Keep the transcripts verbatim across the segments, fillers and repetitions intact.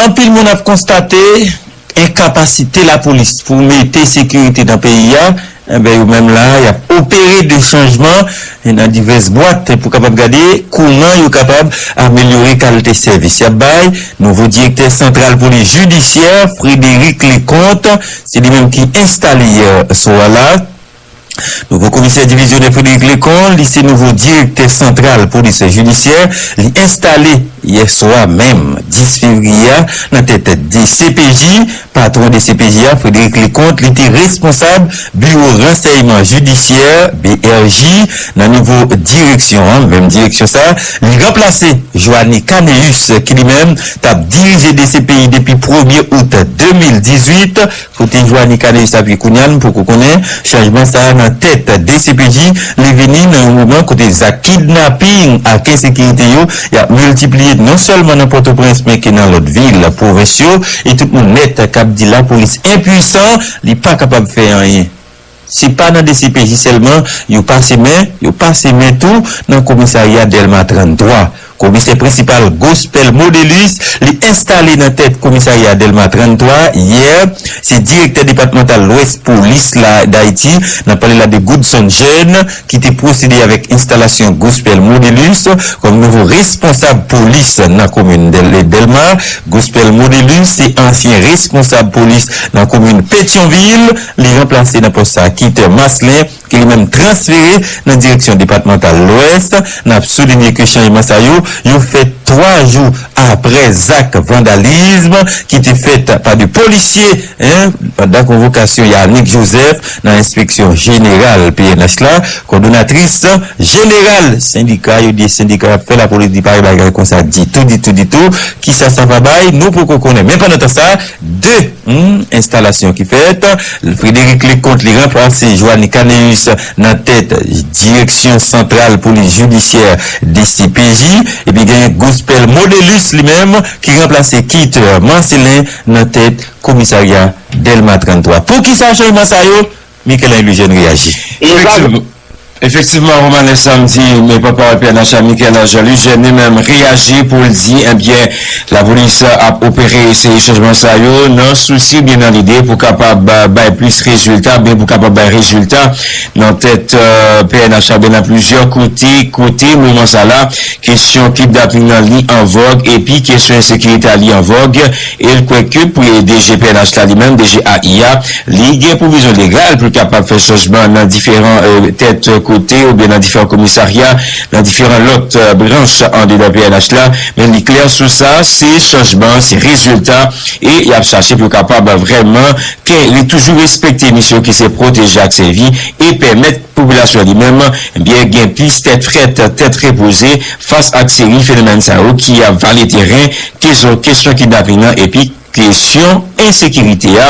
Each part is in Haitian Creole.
Anpil moun ap konstate enkapasite lapolis pou mete sekirite nan peyi a. Enben, yo menm la, y ap opere de chanjman nan divès bwat pou kapab gade kouman yo kapab amelyore kalite sèvis y ap bay. Nouvo direktè santral polis jidisyè, Frédéric Leconte, se li menm ki enstale yè swa la. Nouvo komisè divizyonè Frédéric Leconte, li se nouvo direktè santral polis jidisyè. Li enstale yè swa menm, dis fevriye a, nan tèt D C P J. Patwon D C P J a, Frédéric Leconte, li te responsab biwo ransèyman jidisyè, B R J, nan nivo direksyon an. Menm direksyon sa a, li ranplase Joanny Caneus, ki li menm t ap dirije D C P J depi premye out de mil dizuit. Kote Joanny Caneus ap ye kounye a, n poko konnen. Chanjman sa a nan tèt D C P J, li vini nan yon moman kote zak kidnaping ak ensekirite yo, y ap miltipliye non sèlman nan Pòtoprens, men ke nan lòt vil pwovens yo. E tout moun nèt k ap di lapolis enpwisan, li pa kapab fè anyen. Se pa nan D C P J sèlman yo pase men, yo pase men tou nan komisarya Dèlma tranntwa. Komisè prensipal Gospel Modelus, li enstale nan tèt komisarya Dèlma tranntwa yè. Se direktè depatmantal Lwès polis la Dayiti, n ap pale la de Goodson Jeune, ki te pwosede avèk enstalasyon Gospel Modelus kòm nouvo responsab polis nan komin Dèl-, Dèlma. Gospel Modelus se ansyen responsab polis nan komin Petyonvil. Li ranplase nan pòs sa a Kiter Maslin, ki li menm transfere nan direksyon depatmantal Lwès. N ap soulinye ke chanjman sa yo, yo fèt twa jou apre zak vandalizm ki te fèt pa de polisye, en, pandan konvokasyon Yanick Joseph nan enspeksyon jeneral P N H la. Kòdonatris jeneral sendika, yo di sendika ap fè lapolis di pa gen bagay konsa ditou, ditou, ditou. Kisa sa va bay, nou poko konnen. Men pandan tan sa, de hmm, enstalasyon ki fèt. Frédéric Leconte, li ranplase Joanny Caneus nan tèt direksyon santral polis jidisyè D C P J. Epi genyen Gospel Modelus li menm ki ranplase Kiter Marcelin nan tèt komisarya Dèlma tranntwa. Poukisa chanjman sa yo? Michel Henry Jeune reyaji. Efektivman, Efektivman, Romane, samdi, men pòtpawòl P N H la, Michel Jean Louis Jeune, li menm reyaji pou l di, ebyen, lapolis ap opere seri chanjman sa yo nan sousi oubyen nan lide pou kapab, euh, bay plis rezilta, oubyen pou kapab bay rezilta nan tèt, euh, P N H la, oubyen nan plizyè kote, kote moman sa la, kesyon kidnaping nan li an vòg, epi kesyon ensekirite a li an vòg, e l kwè ke pou D G P N H la li menm, D G A I a, li gen pwovizyon legal pou l kapab fè chanjman nan diferan, euh, tèt kote oubyen nan diferan komisarya, nan diferan lòt, euh, branch andedan P N H la. Men li klè sou sa, se chanjman, se rezilta, e y ap chache pou yo kapab vrèman ke li toujou respekte misyon ki se pwoteje ak sèvi e pèmèt popilasyon li menm, ebyen, gen plis tèt frèt, tèt repoze fas ak seri fenomèn sa yo ki ap vale teren, kesyon, kesyon kidnaping nan, epi kesyon ensekirite a.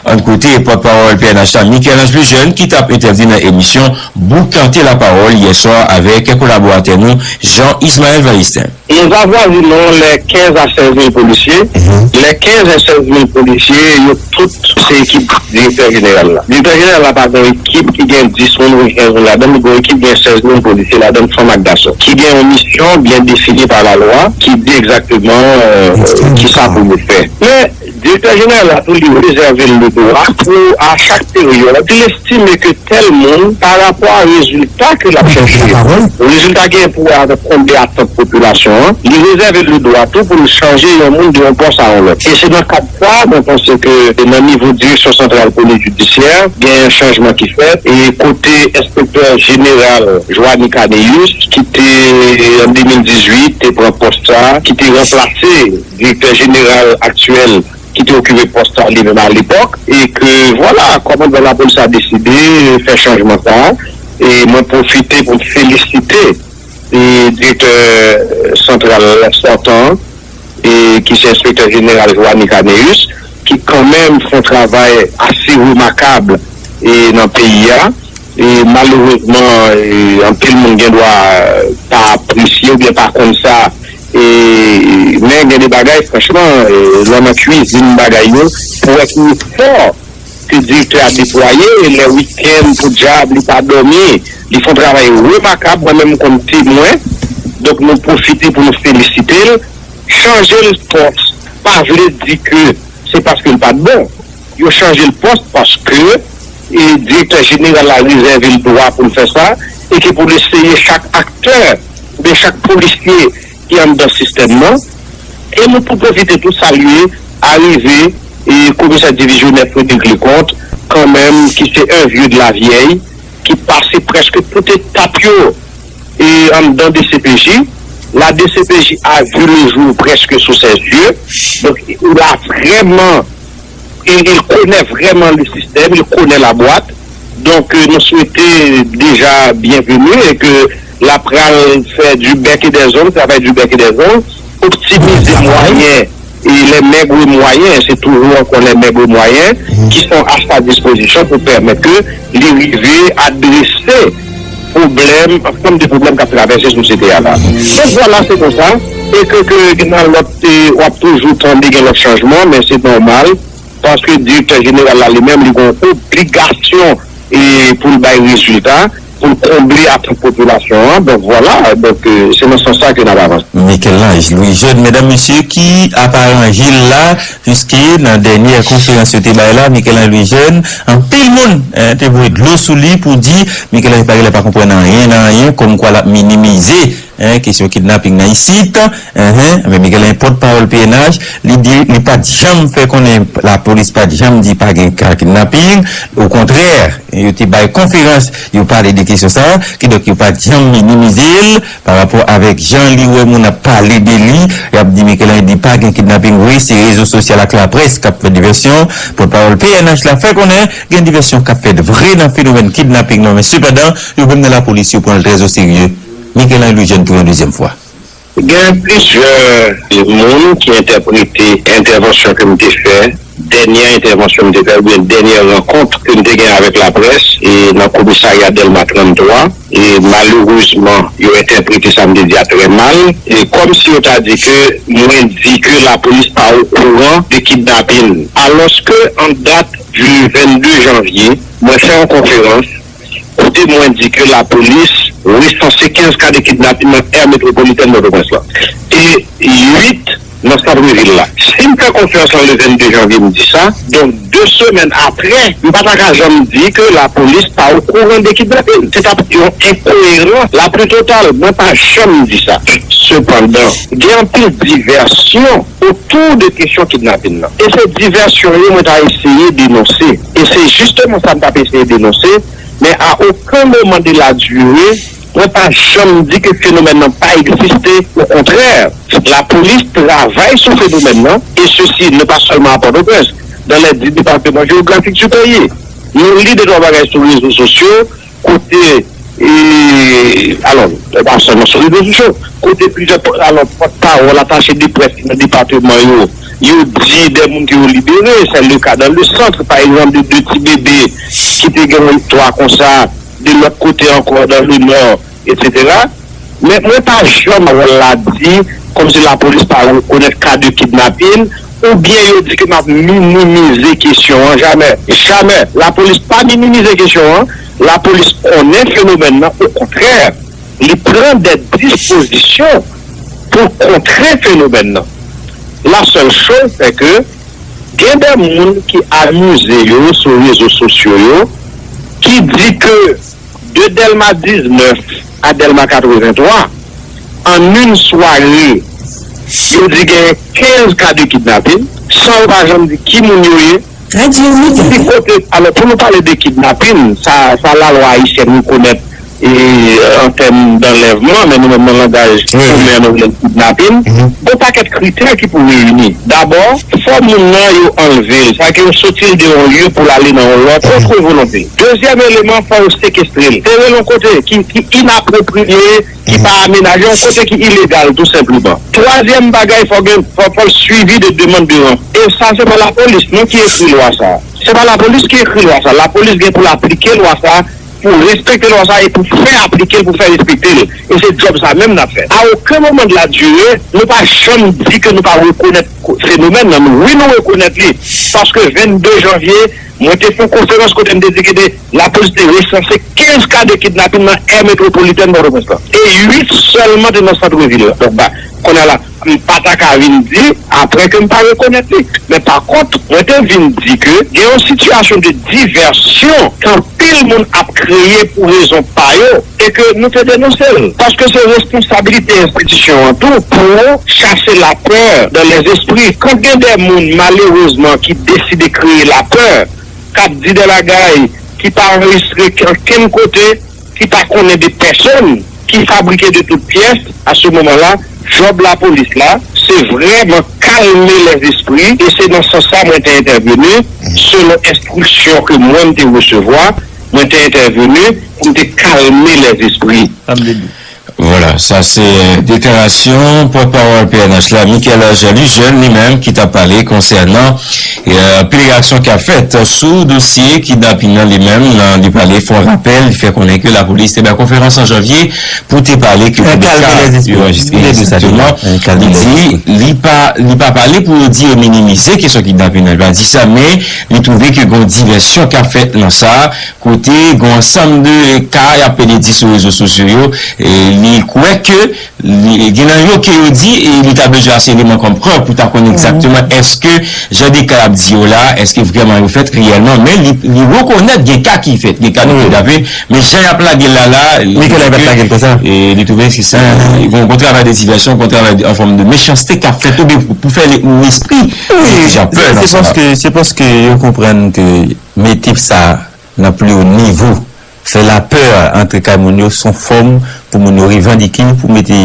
An kote pòtpawòl P N H la, Michel-Ange Lejeune, ki t ap entèvni nan emisyon Boukante Lapawòl yè swa avèk kolaboratè nou, Jean Ismaël Valentin. Nous avons environ les quinze à seize mille policiers. Mhm. Les quinze à seize mille policiers, yo tout se ekip direktè jeneral la. Direktè jeneral la pa gen ekip ki gen dis moun ou kenz moun ladan l, li gen ekip gen sèz moun polisye ladan l, fanm ak gason, ki gen yon misyon byen defini pa lalwa, ki di egzakteman, euh, kisa pou yo fè. Men, direktè jeneral la tou, li rezève l le dwa pou, a chak peryòd, si l estime ke tèl moun, pa rapò a rezilta ke l ap chèche yo, rezilta gen pou wè avèk konbyen atant popilasyon an, li rezève l le dwa tou pou l chanje yon moun de yon pòs a yon lòt. E se nan kad sa, mwen panse ke nan nivo direksyon santral polis jidisyè, gen chanjman ki fèt, e kote enspektè jeneral Joanny Caneus, ki te, an de mil dizuit, te pran pòs sa, ki te ranplase direktè jeneral aktyèl ki te okipe pòs sa li menm alepòk, e ke, vwala, kòmandan lapolis la deside fè chanjman sa a, e mwen pwofite pou m felisite, e, direktè santral sòtan, e, ki se enspektè jeneral Joanny Caneus, ki kanmenm fè yon travay ase remakab, e, nan peyi a. E malerezman, e, anpil moun gen dwa pa apresye oubyen pa konn sa. E, men gen de bagay, franchman, e, lè w nan kwizin bagay yo, pou wè ki efò ke direktè a deplwaye, lè wikenn, podyab, li pa dòmi, li fè yon travay remakab, mwen menm m konn temwen. Donk, nou pwofite pou nou felisite l. Chanje l pòs pa vle di ke se paske l pa t bon. Yo chanje l pòs paske e, direktè jeneral la rezève l dwa pou l fè sa e ke pou l eseye chak aktè oubyen chak polisye ki anndan sistèm nan. E nou tou pwofite tou salye arive e, komisè divizyonè Frederic Leconte, kanmenm, ki se un vieux de la vieille, ki pase prèske tout etap yo e anndan D C P J. La D C P J a vu le jour presque sous ses yeux. Donk, il a vraiment, il, il connaît vraiment le système, il connaît la boîte. Donk, euh, nou swete deja byenveni e ke l ap pral fè du bec et des ongles, travay du bec et des ongles, optimize mwayen e les maigres moyens, se toujou ankò les maigres moyens qui sont à sa disposition pou pèmèt ke li rive adrese pwoblèm, ansanm de pwoblèm k ap travèse sosyete a la. Donk, vwala, se konsa. E ke, ke nan lòt, e, w ap toujou tande gen lòt chanjman, men se nòmal, paske direktè jeneral la, li menm, li gen yon obligasyon e, pou l bay rezilta, pou l konble atant popilasyon an. Donk, vwala, donk, e, se nan sans sa ke n ap avanse. Michel-Ange Louis Jeune, medam, mesye, ki ap aranje l la, piske nan dènyè konferans yo te bay la, Michel-Ange Louis Jeune, anpil moun, en, te voye dlo sou li pou di Michel-Ange pa genlè pa konprann anyen nan anyen, kòmkwa l ap minimize, en, kesyon kidnaping nan isit. Enhen, men Michel-Ange, pòtpawòl P N H, li di li pa t janm fè konnen, lapolis pa t janm di pa gen ka kidnaping. Okontrè, yo te bay konferans, yo pale de kesyon sa a, kidonk yo pa t janm minimize l. Pa rapò avèk jan li wè moun ap pale de li, y ap di Michel-Ange di pa gen kidnaping vre, se rezo sosyal ak laprès k ap fè divèsyon. Pòtpawòl P N H la fè konnen gen divèsyon k ap fèt vre nan fenomèn kidnaping nan, men sepandan, yo menm nan lapolis, yo pran l trè o serye. Michel-Ange Louis Jeune pou yon dezyèm fwa. Gen plizyè moun ki entèprete entèvansyon ke m te fè, dènyè entèvansyon m te fè, oubyen dènyè rankont ke m te gen avèk laprès e nan komisarya Dèlma trannntwa, e malerezman, yo entèprete sa m te di a trè mal, e kòmsi yo ta di ke mwen di ke lapolis pa okouran de kidnapin, alòske an dat du vennde janvye, mwen fè yon konferans kote mwen di ke lapolis resanse kenz ka de kidnapin nan aire métropolitaine Pòtoprens lan, e uit nan sant vil la. Si m fè konferans lan le vennde janvye, m di sa, donk, de semèn apre, m pa ta ka janm di ke lapolis pa okouran de kidnapin. Se t ap yon enkoerans la pli total. Mwen pa janm di sa. Sepandan, gen anpil divèsyon otou de kesyon kidnapin nan. E se divèsyon yo mwen ta eseye denonse. E se jisteman sa m t ap eseye denonse, men a okenn moman de la dire, mwen pa janm di ke fenomèn nan pa egziste. Okontrè, lapolis travay sou fenomèn nan, e sesi non pa sèlman a Pòtoprens, dans les dix départements géographiques du pays. Nou li de twa bagay sou rezo sosyo, kote, e, alò, pa sèlman sou rezo sosyo, kote plizyè pò-, alò, pòtpawòl atache de près nan depatman yo, yo di de moun ke yo libere, c'est le cas dans le centre, pa egzanp, de de ti bebe ki te gen yon istwa konsa, de lòt kote ankò, dans le nord, etsetera. Men mwen pa janm wè l la di kòmsi lapolis pa rekonèt ka de kidnapin, oubyen yo di ke m ap minimize kesyon an. Jamè, jamè. Lapolis pa minimize kesyon an. Lapolis konnen fenomèn nan. Okontrè, li pran de dispozisyon pou kontre fenomèn nan. La seule chose, c'est que gen de moun ki amize yo sou rezo sosyo yo, ki di ke de Dèlma diznèf a Dèlma katrevenntwa, an une soirée, yo di genyen kenz ka de kidnapin, san yo pa janm di ki moun yo ye, ki kote. Alò, pou nou pale de kidnapin, sa, sa lalwa ayisyèn rekonèt, e, an tèm d'anlèvman, men nou menm nan langaj komen nou rele l kidnapin, gon pakèt kritè ki pou reyini. Dabò, fò moun nan yo anlve l, sa ke yo soti l de yon lye pou l ale nan yon lòt, kontre volonte l. Dezyèm eleman, fò yo sekestre l. Sere l yon kote ki, ki inapwopriye, ki pa amenaje, yon kote ki ilegal, tou senpleman. Twazyèm bagay, fò gen, fò, fò l suivi de demande de ranson. E sa, se pa lapolis, non, ki ekri lwa sa. Se pa lapolis ki ekri lwa sa. Lapolis gen pou l aplike lwa sa, pou respekte lwa sa e pou fè aplike l, pou fè respekte l. E se djòb sa menm n ap fè. A okenn moman de la dire, nou pa janm di ke nou pa rekonèt ko-, fenomèn nan. Nou, wi, nou rekonèt li. Paske vennde janvye, mwen te fè yon konferans kote m te di ke te, lapolis te resanse kenz ka de kidnapin nan aire métropolitaine Pòtoprens lan. E uit sèlman te nan sant vil la. Donk, ba, Kounye a la, m pa ta ka vin di, apre ke m pa rekonèt li. Men pa kont, mwen te vin di ke gen yon sitiyasyon de divèsyon ke anpil moun ap kreye pou rezon pa yo, e ke nou te denonse l. Paske se responsabilite enstitisyon an tou pou chache lapè dans les esprits. Kan gen de moun, malerezman, ki deside kreye lapè, k ap di de bagay ki pa anrejistre ankenn kote, ki pa konnen de pèsòn, ki fabrike de tout pyès, à ce moment-là, djòb lapolis la, se vrèman kalme lèzespri, e se nan sans sa mwen te entèveni, selon enstriksyon ke mwen m te resevwa, mwen te entèveni pou m te kalme lèzespri. Vwala, sa se deklarasyon pòtpawòl P N H la, Michael Jean Lejeune, li menm ki t ap pale konsènan pil reyaksyon k ap fèt sou dosye kidnapin nan. Li menm, nan li pale, fè yon rapèl, li fè konnen ke lapolis te bay konferans an janvye pou te pale ke tou de ka yo anrejistre. Egzakteman. Li di li pa li pa pale pou yo di yo minimize kesyon kidnapin nan, li pa di sa, men li twouve ke gen yon divèsyon k ap fèt nan sa, kote gen yon ansanm de ka y ap plede di sou rezo sosyo yo, e li kwè ke li gen nan yo ke yo di, e li ta bezwen ase eleman kòm prèv pou ta konnen egzakteman èske jan de ka y ap di yo la, èske vrèman yo fèt reyèlman, men li li rekonèt gen ka ki fèt, gen ka de kidnapin, men jan y ap lage l la la, li twouve ke se sa, gen yon gwo travay de divèsyon, gwo travay an fòm de mechanste k ap fèt oubyen pou fè lespri moun deja pè nan sa. Se paske yo konprann ke mete sa nan pli wo nivo, fè lapè antre kay moun yo, se yon fòm pou moun yo revandike, pou mete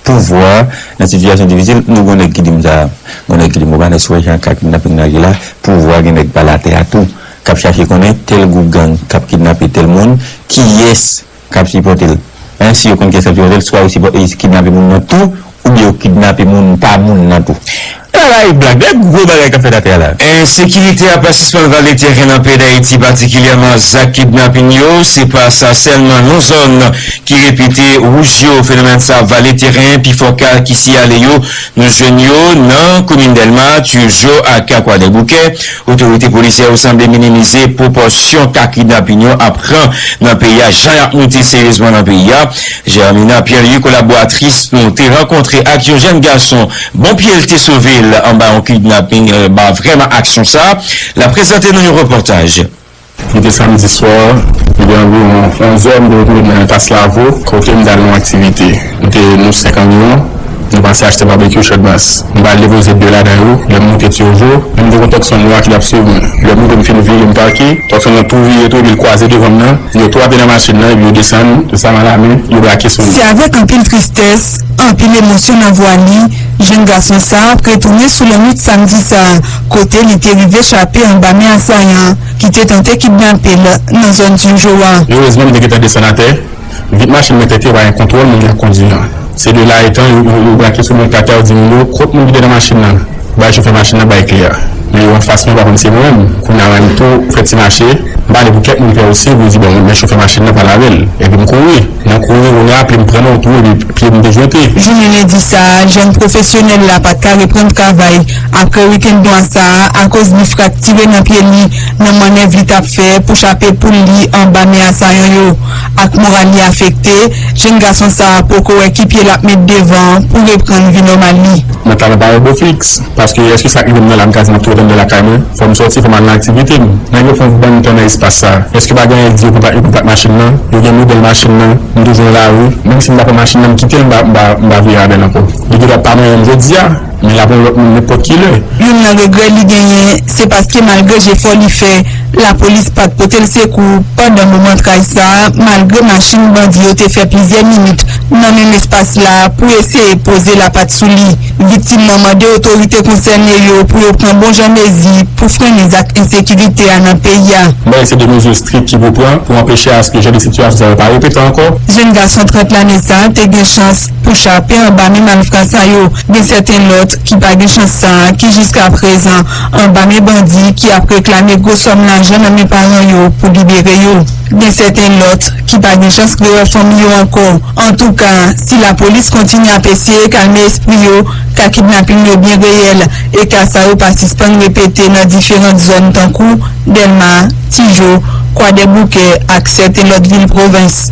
pouvwa nan sitiyasyon difisil. Nou gen yon nèg ki di m sa, gen yon nèg ki di m ou pa nèk sou wè jan ka kidnaping nan ye la, pouvwa gen nèg pale atè a tou, k ap chache konnen tèl gwoup gang k ap kidnape tèl moun, kiyès k ap sipòte l. Si yo konn kiyès k ap sipòte l, swa yo kidnape moun nan tou, oubyen yo kidnape moun pa moun nan tou. Bagay blag, de gwo bagay k ap fèt atè a la. Ensekirite a pa sispann vale teren nan peyi Dayiti, patikilyèman zak kidnapin yo. Se pa sa sèlman, nan zòn ki repite wouj yo, fenomèn sa ap vale teren. Pifò ka ki siyale yo, nou jwenn yo nan komin Dèlma, Tijo ak Kwadèboukè. Otorite polisyè yo sanble minimize pwopòsyon ka kidnapin yo ap pran nan peyi a, jan y ap moute seryezman nan peyi a. Germina Pierre-Louis, kolaboratris nou, te rankontre ak yon jèn gason, bon pye l te sove l anba yon kidnaping, ba vrèman aksyon sa. L ap prezante nou yon repòtaj. Li te samdi swa, li te anviwon onz è, m te retwouve m nan Enpas Lavo, kote m t al nan yon aktivite. Nou te nou senk anviwon, nou pase achte babekyou Chadmas. M pral depoze de ladan yo, lè m moute Tijo, men m te gen yon tòkson nwa ki t ap swiv mwen. Lè m moute m fin vire m pake, tòkson nan tou vire tou epi l kwaze devan m nan, yo tou ape nan machin nan epi yo desann, se sa m a lamen, yo brake sou nou. Se avèk anpil tristès, anpil emosyon nan vwa li, jèn gason sa ap retounen sou lannwit samdi sa, kote li te rive chape anba men asayan ki te tante kidnape l nan zòn Tijo a. Erezman, m te gentan desann atè. Vit machin mwen tete, pa gen kontwòl moun ki ap kondui an. Se de la etan, yo, yo, yo brake sou mwen, katè, yo di moun yo, kot moun ki te nan machin nan? Bay chofè machin nan, bay kle a. Men yo anfas mwen, yo pa konn se mwen menm. Kounye a, m tou fè ti mache, m pale pou kèk moun ki wè osi, epi yo di, bon, men chofè machin nan, pale avè l. Epi m kouri. Nan kouri, kounye a, plim pran mwen tou, epi pye m dejwete. Jounen lendi sa a, jèn pwofesyonèl la pa t ka reprann travay apre wikenn nwa sa a akoz li fraktire nan pye li nan mannèv li t ap fè pou chape poul li anba men asayan yo. Ak moral li afekte, jèn gason sa a poko wè ki pye l ap met devan pou reprann vi nòmal li. Mwen ta nan pare bo fiks, paske èske sa k rive m nan la, m kaziman tou anndan lakay mwen. Fò m sòti, fò m al nan aktivite m. Nèg yo fè yon bann tan nan espas sa. Èske pa gen anyen k di yo kontak, yo kontak machin nan? Yo gen modèl machin nan? M toujou nan lari. Menm si m pa pran machin nan, m kite l, m pa, m pa, m pa vire avè l ankò. Li gendwa pa manyen m jodi a, men l ap yon lòt moun nenpòt ki lè. Youn nan regrè li genyen, se paske malgre jefò li fè, lapolis pa t pote l sekou pandan moman tray sa a, malgre machin bandi yo te fè plizyè minit nan menm espas la pou eseye poze lapat sou li. Viktim nan mande otorite konsène yo pou yo pran bon jan mezi pou frennen zak ensekirite a nan peyi a. M panse se de mezi strik ki pou pran pou anpeche aske jan de sitiyasyon sa yo pa repete ankò. Jèn gason trant lane sa a te gen chans pou chape anba men malfra sa yo. Gen sèten lòt ki pa gen chans sa a, ki jiskaprezan anba men bandi ki ap reklame gwo sòm lajan nan men paran yo pou libere yo. Gen sèten lòt ki pa gen chans rewè fanmi yo ankò. Antouka, si lapolis kontinye ap eseye kalme espri yo, ka kidnapin yo byen reyèl e ka sa yo pa sispann repete nan diferan zòn tankou Dèlma, Tijo, Kwadèboukè ak sèten lòt vil pwovens.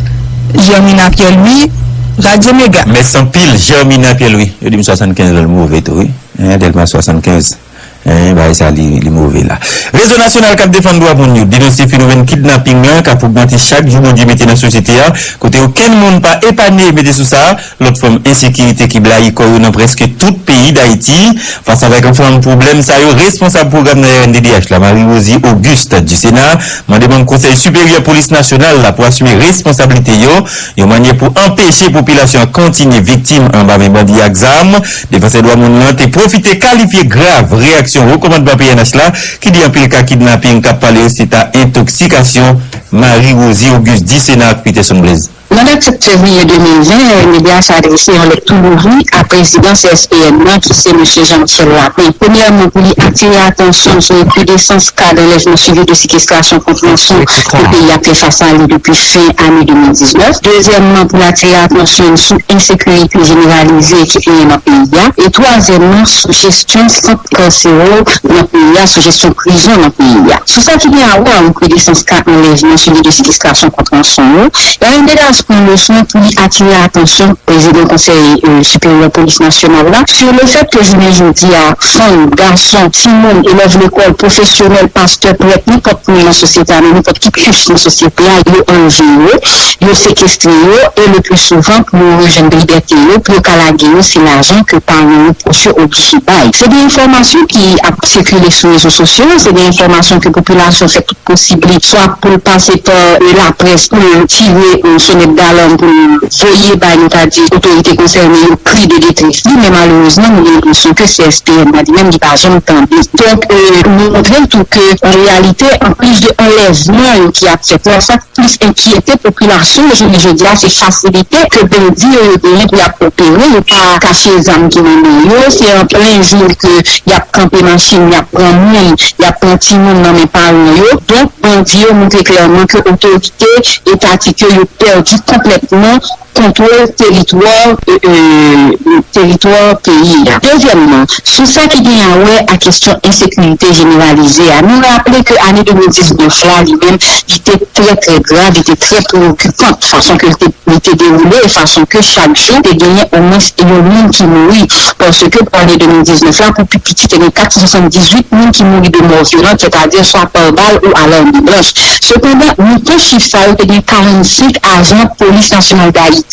Germina Pierre Louis, Radyo Mega. Mèsi anpil, Germina Pierre-Louis. Yo di m swasannkenz lè l move tou, wi. Hein, Delma swasannkenz. Hein, bagay sa li, li move la. Rezo Nasyonal k ap defann dwa moun yo denonse fenomèn kidnaping lan k ap ogmante chak jou Bondye mete nan sosyete a, kote okenn moun pa epanye. Mete sou sa, lòt fòm ensekirite ki blayi kò yo nan prèske tout peyi Dayiti. Fas avèk ansanm pwoblèm sa yo, responsab pwogram nan R N D D H la, Marie Rosie Auguste du Sénat, mande manm Konsèy Siperyè Polis Nasyonal la pou asime responsablite yo, yon mannyè pou anpeche popilasyon an kontinye viktim anba men bandi ak zam. Defansè dwa moun nan te pwofite kalifye grav reyaksyon wo kòmandman P N H la, ki di anpil ka kidnaping k ap pale yo se ta entoksikasyon. Marie Rosie Auguste du Sénat ak Peterson Blaise. Nan dat sèt fevriye de mil ven, R N D D H adrese yon lèt tou louvri a prezidan C S P N nan, ki se mesye Jean Michel Lapin. Premyèman, pou li atire atansyon sou rekridesans ka danlèvman swivi de sekestrasyon kont ranson ke peyi a ap fè fas a li depi fen ane de mil diznèf. Dezyèmman, pou l atire atansyon sou ensekirite jeneralize ki genyen nan peyi a. E twazyèmman, sou jesyon sant karsero nan peyi a, sou jesyon prizon nan peyi a. Sou sa ki gen a wè ak rekridesans ka anlèvman swivi de sekestrasyon kont ranson yo, R N D D H pran leson pou li atire atansyon prezidan Konsèy, euh, Siperyè Polis Nasyonal la, sou lefèt ke jounen jodi a, fanm, gason, timoun, elèv lekòl, pwofesyonèl, pastè, prèt, nenpòt moun nan sosyete a, nan nenpòt ki kouch nan sosyete a, yo anlve yo, yo sekestre yo, e le pli souvan, pou yo rejwenn libète yo, pou yo ka lage yo, se lajan ke paran yo, pwòch yo oblije bay. Se de enfòmasyon ki ap sikile sou rezo sosyo, se de enfòmasyon ke popilasyon fè tout posib li, swa pou l pase pa, euh, laprès, pou l tire, euh, sonèt dalam, pou l voye bay, nou ta di, otorite konsène yo kri de detrès li, men malerezman, nou gen enpresyon ke C S P N nan li menm, li pa janm tande. Donk, euh, nou montre l tou ke, an reyalite, anplis de anlèvman yo ki ap fèt la, sa k plis enkyete popilasyon jounen jodi a, se fasilite ke bandi yo, yo genyen pou y ap opere, yo pa kache zam ki nan men yo, se an plen jou ke y ap kanpe machin, y ap pran moun, y ap pran timoun nan men paran yo. Donk, bandi yo montre klèman ke otorite etatik yo, yo pèdi konplètman kontwòl teritwa, e, e, teritwa peyi a. Dezyèmman, sou sa ki gen a wè ak kesyon ensekirite jeneralize a, nou raple ke ane de mil diznèf la, li menm, li te trè, trè grav, li te trè preokipan, fason ke l te, li te dewoule, e fason ke chak jou te genyen omwens yon moun ki mouri. Paske pou ane de mil diznèf la, pou pi piti, te gen kat san swasanndizuit moun ki mouri de mò vyolan, sètadi swa pa bal ou a lame blanch. Sepandan, mitan chif sa yo, te gen karannsenk ajan Polis Nasyonal Dayiti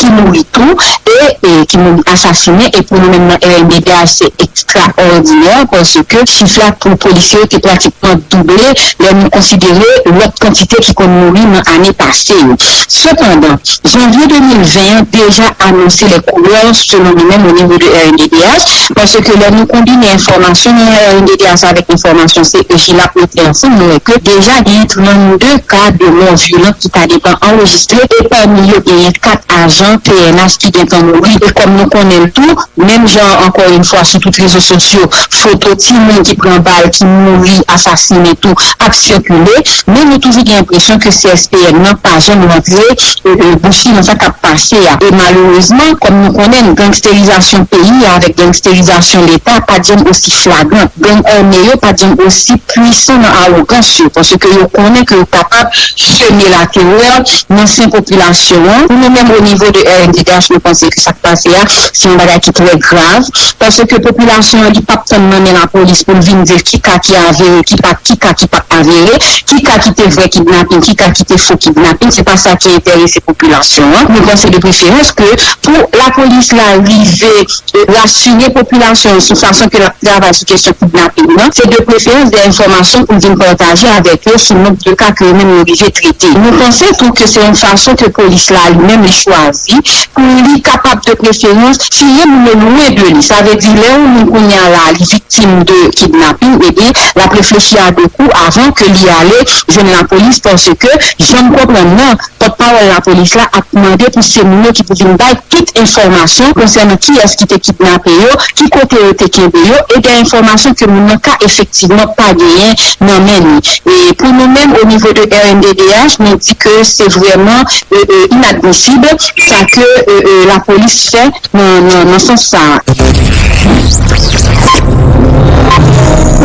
ki mouri tou e, e ki mouri asasinen, e pou nou menm nan R N D D H, se ekstraòdinè, paske chif la pou polisye yo te pratikman double lè nou konsidere lòt kantite ki konn mouri nan ane pase yo. Sepandan, janvye de mil ven an deja anonse lè koulè, selon nou menm, o nivo de R N D D H, paske lè nou konbine enfòmasyon nan R N D D H avèk enfòmasyon C E J l ap mete ansanm, nou wè ke deja genyen trannde ka de mò vyolan ki ta gentan anrejistre, e pami yo genyen kat ajan P N H ki gentan mouri. E kòm nou konnen l tou, menm jan, ankò yon fwa, sou tout rezo sosyo, foto timoun ki pran bal, ki mouri, asasinen tou, ap sikile, men nou toujou gen enpresyon ke C S P N nan pa janm rantre, e, e, bouch li nan sa k ap pase a. E malerezman, kòm nou konnen, gangsterizasyon peyi a avèk gangsterizasyon Leta pa t janm osi flagran. Gang ame yo pa t janm osi pwisan nan awogans yo, paske yo konnen ke yo kapab seme laterè nan sen popilasyon an. Pou nou menm, o nivo de R N D D H, nou panse ke sa k pase a, se yon bagay ki trè grav, paske popilasyon an, li p ap tann nan men lapolis pou l vin di l ki ka ki avere, ki pa, ki ka ki pa avere, ki ka ki te vrè kidnapin, ki ka ki te fo kidnapin, se pa sa ki enterese popilasyon an. Nou panse de preferans ke pou lapolis la rive, e, rasire popilasyon an sou fason ke l ap travay sou kesyon kidnaping nan, se de preferans de enfòmasyon pou vin pataje avèk yo sou nonb de ka ke yo menm yo rive trete. Nou panse tou ke se yon fason ke polis la li menm li chwazi pou li kapab de preferans tiye moun yo lwen de li. Sa vle di lè yon moun kounye a la li viktim de kidnaping, ebyen l ap reflechi a de kou avan ke li ale jwenn lapolis, paske jan m konprann nan, pòtpawòl lapolis la ap mande pou se moun yo ki pou vin bay tout enfòmasyon konsènan kiyès ki te kidnape yo, ki kote yo te kenbe yo, e de enfòmasyon ke moun nan ka efektivman pa genyen nan men li. E pou nou menm, o nivo de R N D D H, nou di ke se vrèman, e, e, inadmisib sa ke, e, e, lapolis fè nan, nan, nan sans sa a.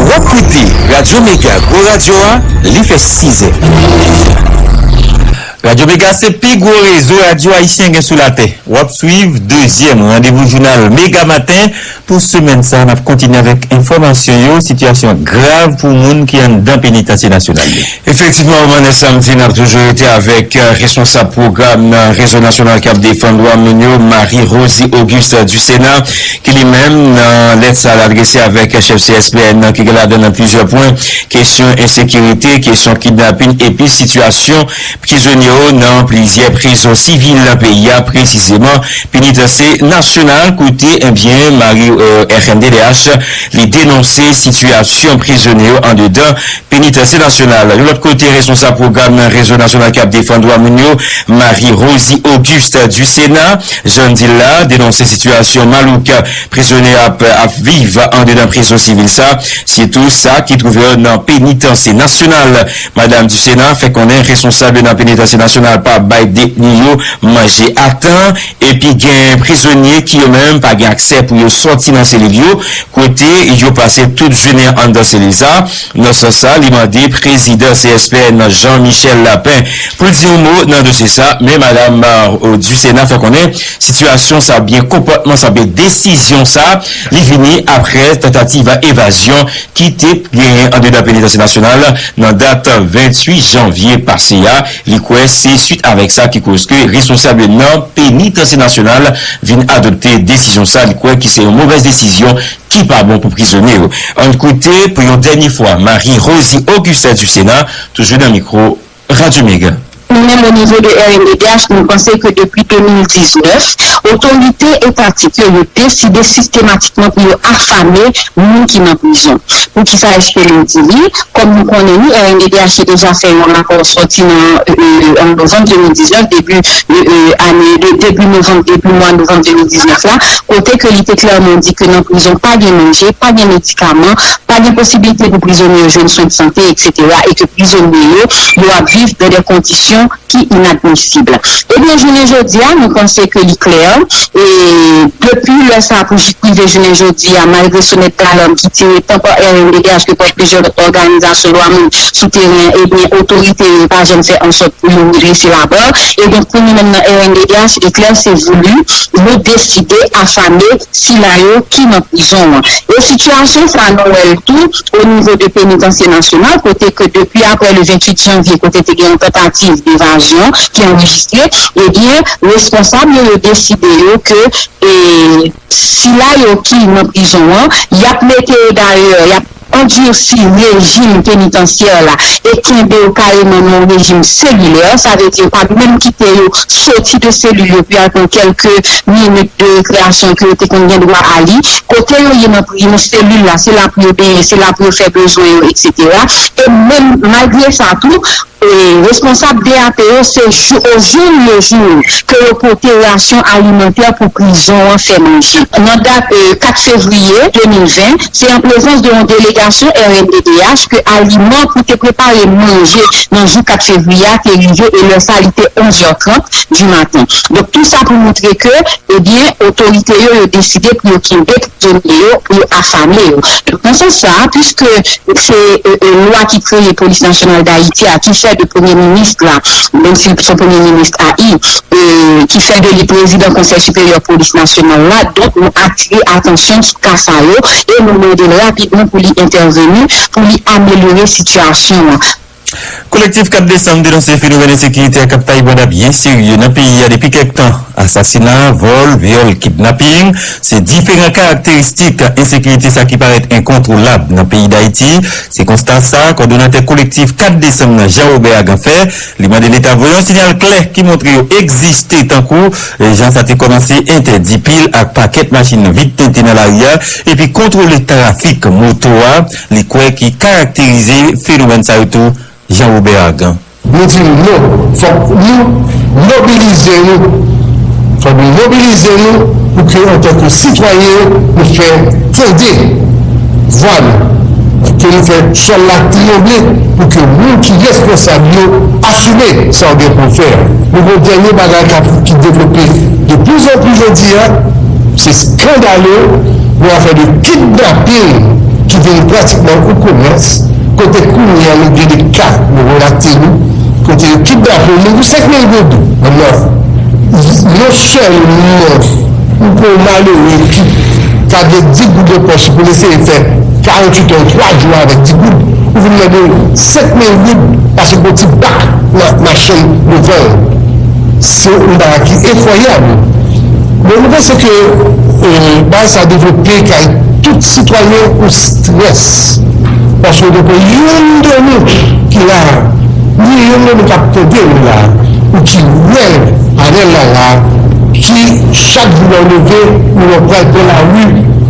W ap koute Radyo Mega Gwo Radyo a, li fè sizè. Radyo Mega se pi gwo rezo radyo ayisyen gen sou latè. W ap swiv dezyèm randevou jounal Mega Maten pou semèn sa a. N ap kontinye avèk enfòmasyon yo, sitiyasyon grav pou moun ki anndan penitansye nasyonal yo. Efektivman, Romanes, samdi, n ap toujou rete avèk, euh, responsab pwogram nan Rezo Nasyonal k ap Defann Dwa Moun yo, Marie Rosie Auguste Ducena, ki li menm, nan lèt sa l adrese avèk chèf C S P N nan, ki gen ladan nan plizyè pwen, kesyon ensekirite, kesyon kidnapin, epi sitiyasyon prizonye yo nan plizyè prizon sivil nan peyi a, presizeman penitansye nasyonal, kote, ebyen, Marie, euh, R N D D H, li denonse sitiyasyon prizonye yo andedan penitansye nasyonal. Yon lòt kote, responsab pwogram nan Rezo Nasyonal k ap Defann Dwa Moun yo, Marie Rosie Auguste Ducena, jan n di l la, denonse sitiyasyon malouk prizonye ap, ap viv andedan prizon sivil sa, sitou sa ki twouve yo nan penitansye nasyonal. Madanm Ducena fè konnen responsab yo nan penitansye nasyonal pa bay detni yo manje a tan, epi gen prizonye ki yo menm pa gen aksè pou yo sòti nan selil yo, kote yo pase tout jounen anndan selil sa. Nan sans sa, li mande prezidan C S P N nan, Jean Michel Lapin, pou l di yon mo nan dosye sa, men madanm, euh, Ducena fè konnen sitiyasyon sa oubyen konpòtman sa oubyen desizyon sa, li vini apre tantativ evazyon ki te genyen andedan penitansye nasyonal nan dat venntuit janvye pase a. Li kwè se swit avèk sa ki koz ke responsab nan penitansye nasyonal vin adopte desizyon sa. Li kwè ki se yon movèz desizyon ki pa bon pou prizonye yo. Ann koute pou yon dènye fwa Marie Rosie Auguste Ducena, toujou nan mikwo Radyo Mega. Nou menm, o nivo de R N D D H, nou panse ke depi de mil diznèf, otorite etatik yo, yo deside sistematikman pou yo afame moun ki nan prizon. Poukisa èske nou di li? Kòm nou konnen, nou, R N D D H te deja fè yon rapò sòti nan, euh, euh, an novanm de mil diznèf, debi, euh, euh, ane, de, debi novanm, debi mwa novanm de mil diznèf la, kote ke li te klèman di ke nan prizon pa gen manje, pa gen medikaman, pa gen posibilite pou prizonye yo jwenn swen de sante, etsetera, e ke prizonye yo, yo ap viv nan de kondisyon ki inadmisib. Ebyen, jounen jodi a, nou panse ke li klè, e depi lè sa a pou jis rive jounen jodi a, malgre sonèt dalam ki tire tan pa R N D D H ke pa plizyè lòt òganizasyon dwa moun sou teren, ebyen, otorite yo pa janm fè an sòt pou yo redrese labar. Ebyen, pou nou menm nan R N D D H, e klè se voulu, nou deside afame sila yo ki nan prizon an. E sitiyasyon sa a, nou wè l tou o nivo de penitansye nasyonal, kote ke depi apre le venntuit janvye, kote te gen yon tantativ devazyon ki anrejistre, ebyen, responsab yo, yo deside yo ke, e, sila yo ki nan prizon an, y ap mete yo dayè, y ap andisi rejim penitansyè la e kenbe yo kareman nan yon rejim selilè, sa vle di yo pa menm kite yo soti de selil yo pou y al pran kèlke minit de rekreyasyon ke yo te konn gen dwa a li. Kote yo ye nan pri-, nan selil la, se la pou yo benyen, se la pou yo fè bezwen yo, etsetera. E menm malgre sa tou, e, responsab D A P yo, se jou, au jour le jour ke yo pote rasyon alimantè pou prizon an fè manje. Nan dat, e, kat fevriye de mil ven, se an prezans de yon delegasyon R N D D H ke aliman pou te prepare manje nan jou kat fevriye a te rive, e lè sa a, li te onz è trant di maten. Donk, tou sa pou montre ke, ebyen, otorite yo, yo deside pou yo kenbe prizonye yo, pou yo afame yo. Donk, nan sans sa a, piske se, e, e, lwa ki kreye Polis Nasyonal Dayiti a, ki fè de premye minis la, menm si l se yon premye minis a i, e, ki fè de li prezidan Konsèy Siperyè Polis Nasyonal la, donk nou atire atansyon sou ka sa yo, e nou mande l rapidman pou li entèveni, pou li amelyore sitiyasyon an. Kolektif kat Desanm denonse fenomèn ensekirite a k ap taye banda byen serye nan peyi a depi kèk tan. Asasina, vòl, vyòl, kidnaping, se diferan karakteristik ensekirite sa ki parèt enkontwolab nan peyi Dayiti. Se konsta sa kòdonatè kolektif kat Desanm nan, Jean Robert Agan, fè. Li mande Leta voye yon siyal klè ki montre yo egziste, tankou, e, jan sa te kòmanse entèdi pil ak pakèt machin vit tenten nan lari a, epi kontwole trafik moto a, li kwè ki karakterize fenomèn sa yo tou, Jean Robert Agan. Nou di non, fòk nou mobilize nou. Fòk nou mobilize nou pou ke, antanke sitwayen, nou fè tande vwa nou, ke nou fè sòl la tranble, pou ke moun ki responsab yo asime sa yo gen pou fè. Nou gen yon dènye bagay k ap, ki devlope de pli zan pli jodi a, se skandale yon afè de kidnaping ki vin pratikman yon komès, kote kounye a nou gen de ka, nou relate nou, Kote yo kidnape yon moun pou senk mil goud. Non sèlman ou pran yon malere ki ka gen dis goud nan pòch li pou l eseye fè karanntuit è, twa jou avèk dis goud, ou vin mande l senk mil goud paske gon ti bak nan machin devan l. Se yon bagay ki efwayab. Men nou panse ke bagay sa devlope kay tout sitwayen ou strès. Paske w te pran youn de nou ki la, ni youn de nou k ap tande nou la, ou ki wè panèl la la, ki chak jou lè w leve, ou wè pral pran lari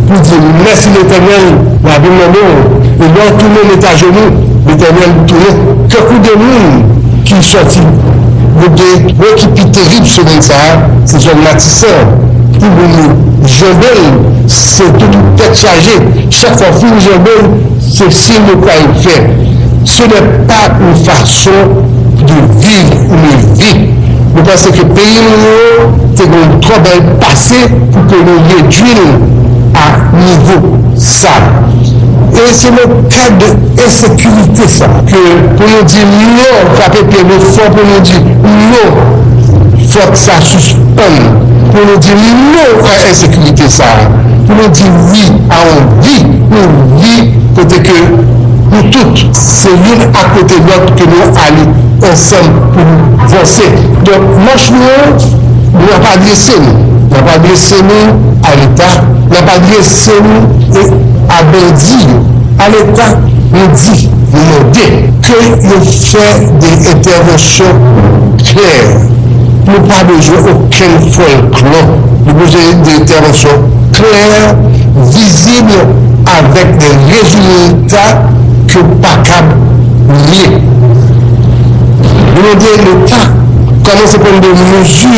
pou di mèsi Letènèl, lavi m nan men w. E lè w tounen met ajenou, Letènèl tounen. Tankou de moun ki sòti, yo gen, yo ki pi terib semèn sa a, se zòn Matisan. Pou moun yo janbe l, se tout tèt chaje. Chak fwa w fin janbe l, se siy yo pral fè. Ce n'est pas une façon de vivre une vie. Nou panse ke peyi nou yo te gen yon twò bèl pase pou ke nou redui l a nivo sa. E se nan kad de ensekirite sa ke pou nou di non, frape pye nou fò pou nou di non, fòk sa sispann. Pou nou di non a ensekirite sa. Pou nou di wi a yon vi, yon vi kote ke nou tout, se youn akote lòt ke nou ale ansanm pou nou vanse. Donk, mach nou an, nou ap adrese nou. N ap adrese nou a Leta, n ap adrese nou e a bandi yo. A Leta, nou di, nou mande ke yo fè de entèvansyon klè. Nou pa bezwen okenn fòlklò. Nou bezwen de entèvansyon klè, vizib, avèk de rezilta ke w pa kab nye. Nou mande Leta kòmanse pran de mezi.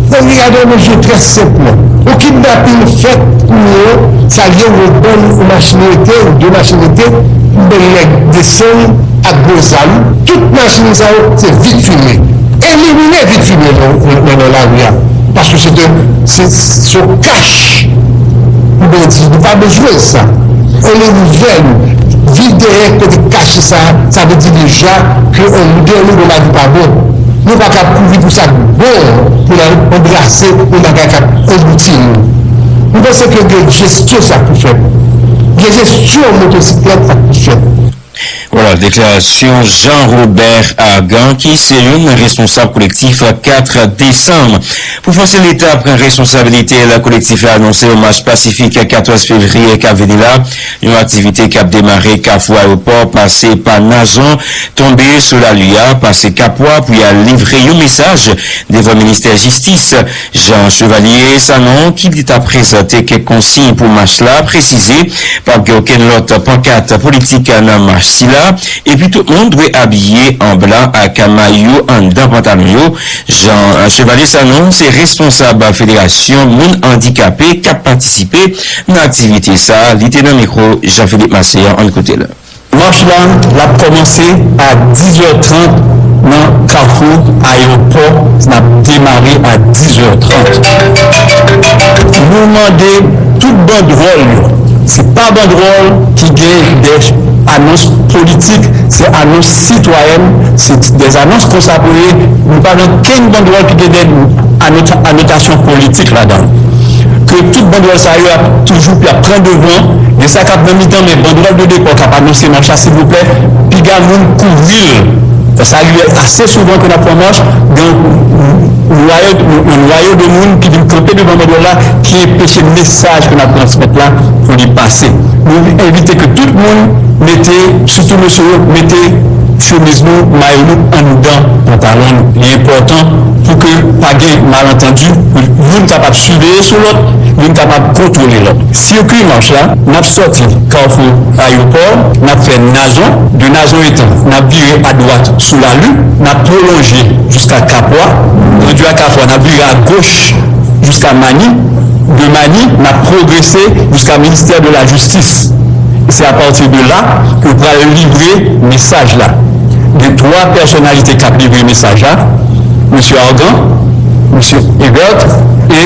Donk, li gen de mezi trè senp. Yon kidnapin fèt kounye a, sa l ye, yon bann, yon machin rete, yon de machin rete, yon bann nèg desann ak gwo zam. Tout machin sa yo, se vit fime. Elimine vit fime nan, nan, nan lari a. Paske se de, se, se yon kach pou bandi. Nou pa bezwen sa. Ann ouvè nou. Viv dèyè kote kach sa, sa vle di deja ke andedan nou gen bagay ki pa bon. Nou pa ka kouri pou sa k bon pou n al anbrase yon bagay k ap angouti nou. Nou panse ke gen jesyon sa k pou fèt. Gen jesyon motosiklèt sa k pou fèt. Vwala, deklarasyon Jean Robert Argan, ki se youn nan responsab kolektif kat desanm. Pou fòse Leta pran responsabilite l, kolektif la anonse yon mach pasifik katòz fevriye k ap vini la. Yon aktivite k ap demare Kafou Ayewopò, pase pa Nazon, tonbe sou Lali a, pase Kapwa pou y al livre yon mesaj devan ministè jistis. Jean Chevalier Sanon, ki li t ap prezante kèk konsiy pou mach la, presize p ap gen okenn lòt pankat politik nan mach sila, epi tout moun dwe abiye an blan ak mayo anndan pantalon yo. Jean Chevalier Sanon se responsab Federasyon Moun Andikape k ap patisipe nan aktivite sa a. Li te nan mikwo Jean Philippe Marcelin, ann koute l. Mach la, l ap kòmanse a diz è trant nan Kafou Ayewopò, n ap demare a diz è trant. Nou mande tout bandwòl yo, se pa bandwòl ki gen de anons politik, se anons sitwayèn, se de anons konsa pou ye, nou pa gen kenn bandwòl ki gen de anota- anotasyon politik ladan l. Ke tout bandwòl sa yo ap toujou ap pran devan, gen sa k ap nan mitan, men bandwòl de depò k ap anonse mach la, silvouplè, piga moun kouvri l. Sa rive ase souvan ke n ap pran mach, gen yon nwayo, yon nwayo de moun ki vin kanpe devan bandwòl la, ki enpeche mesaj ke n ap transmèt la pou li pase. Nou envite ke tout moun mete, sitou mesye yo, mete chemiz nou, mayo nou anndan pantalon nou. Li enpòtan pou ke pa gen malantandi, pou youn kapab siveye sou lòt, youn kapab kontwole lòt. Sikwi mach la, n ap sòti Kafou Ayewopò, n ap fè Nazon, de Nazon etan, n ap vire adwat sou Lali, n ap pwolonje jiska Kapwa, pwodui a Kapwa, n ap vire agoch jiska Mani, de Mani, n ap pwogrese jiska Ministè de la Jistis. Se apati de la ke pral livre mesaj la. Gen twa pèsonalite k ap livre mesaj la, Mesye Argan, Mesye Ebert e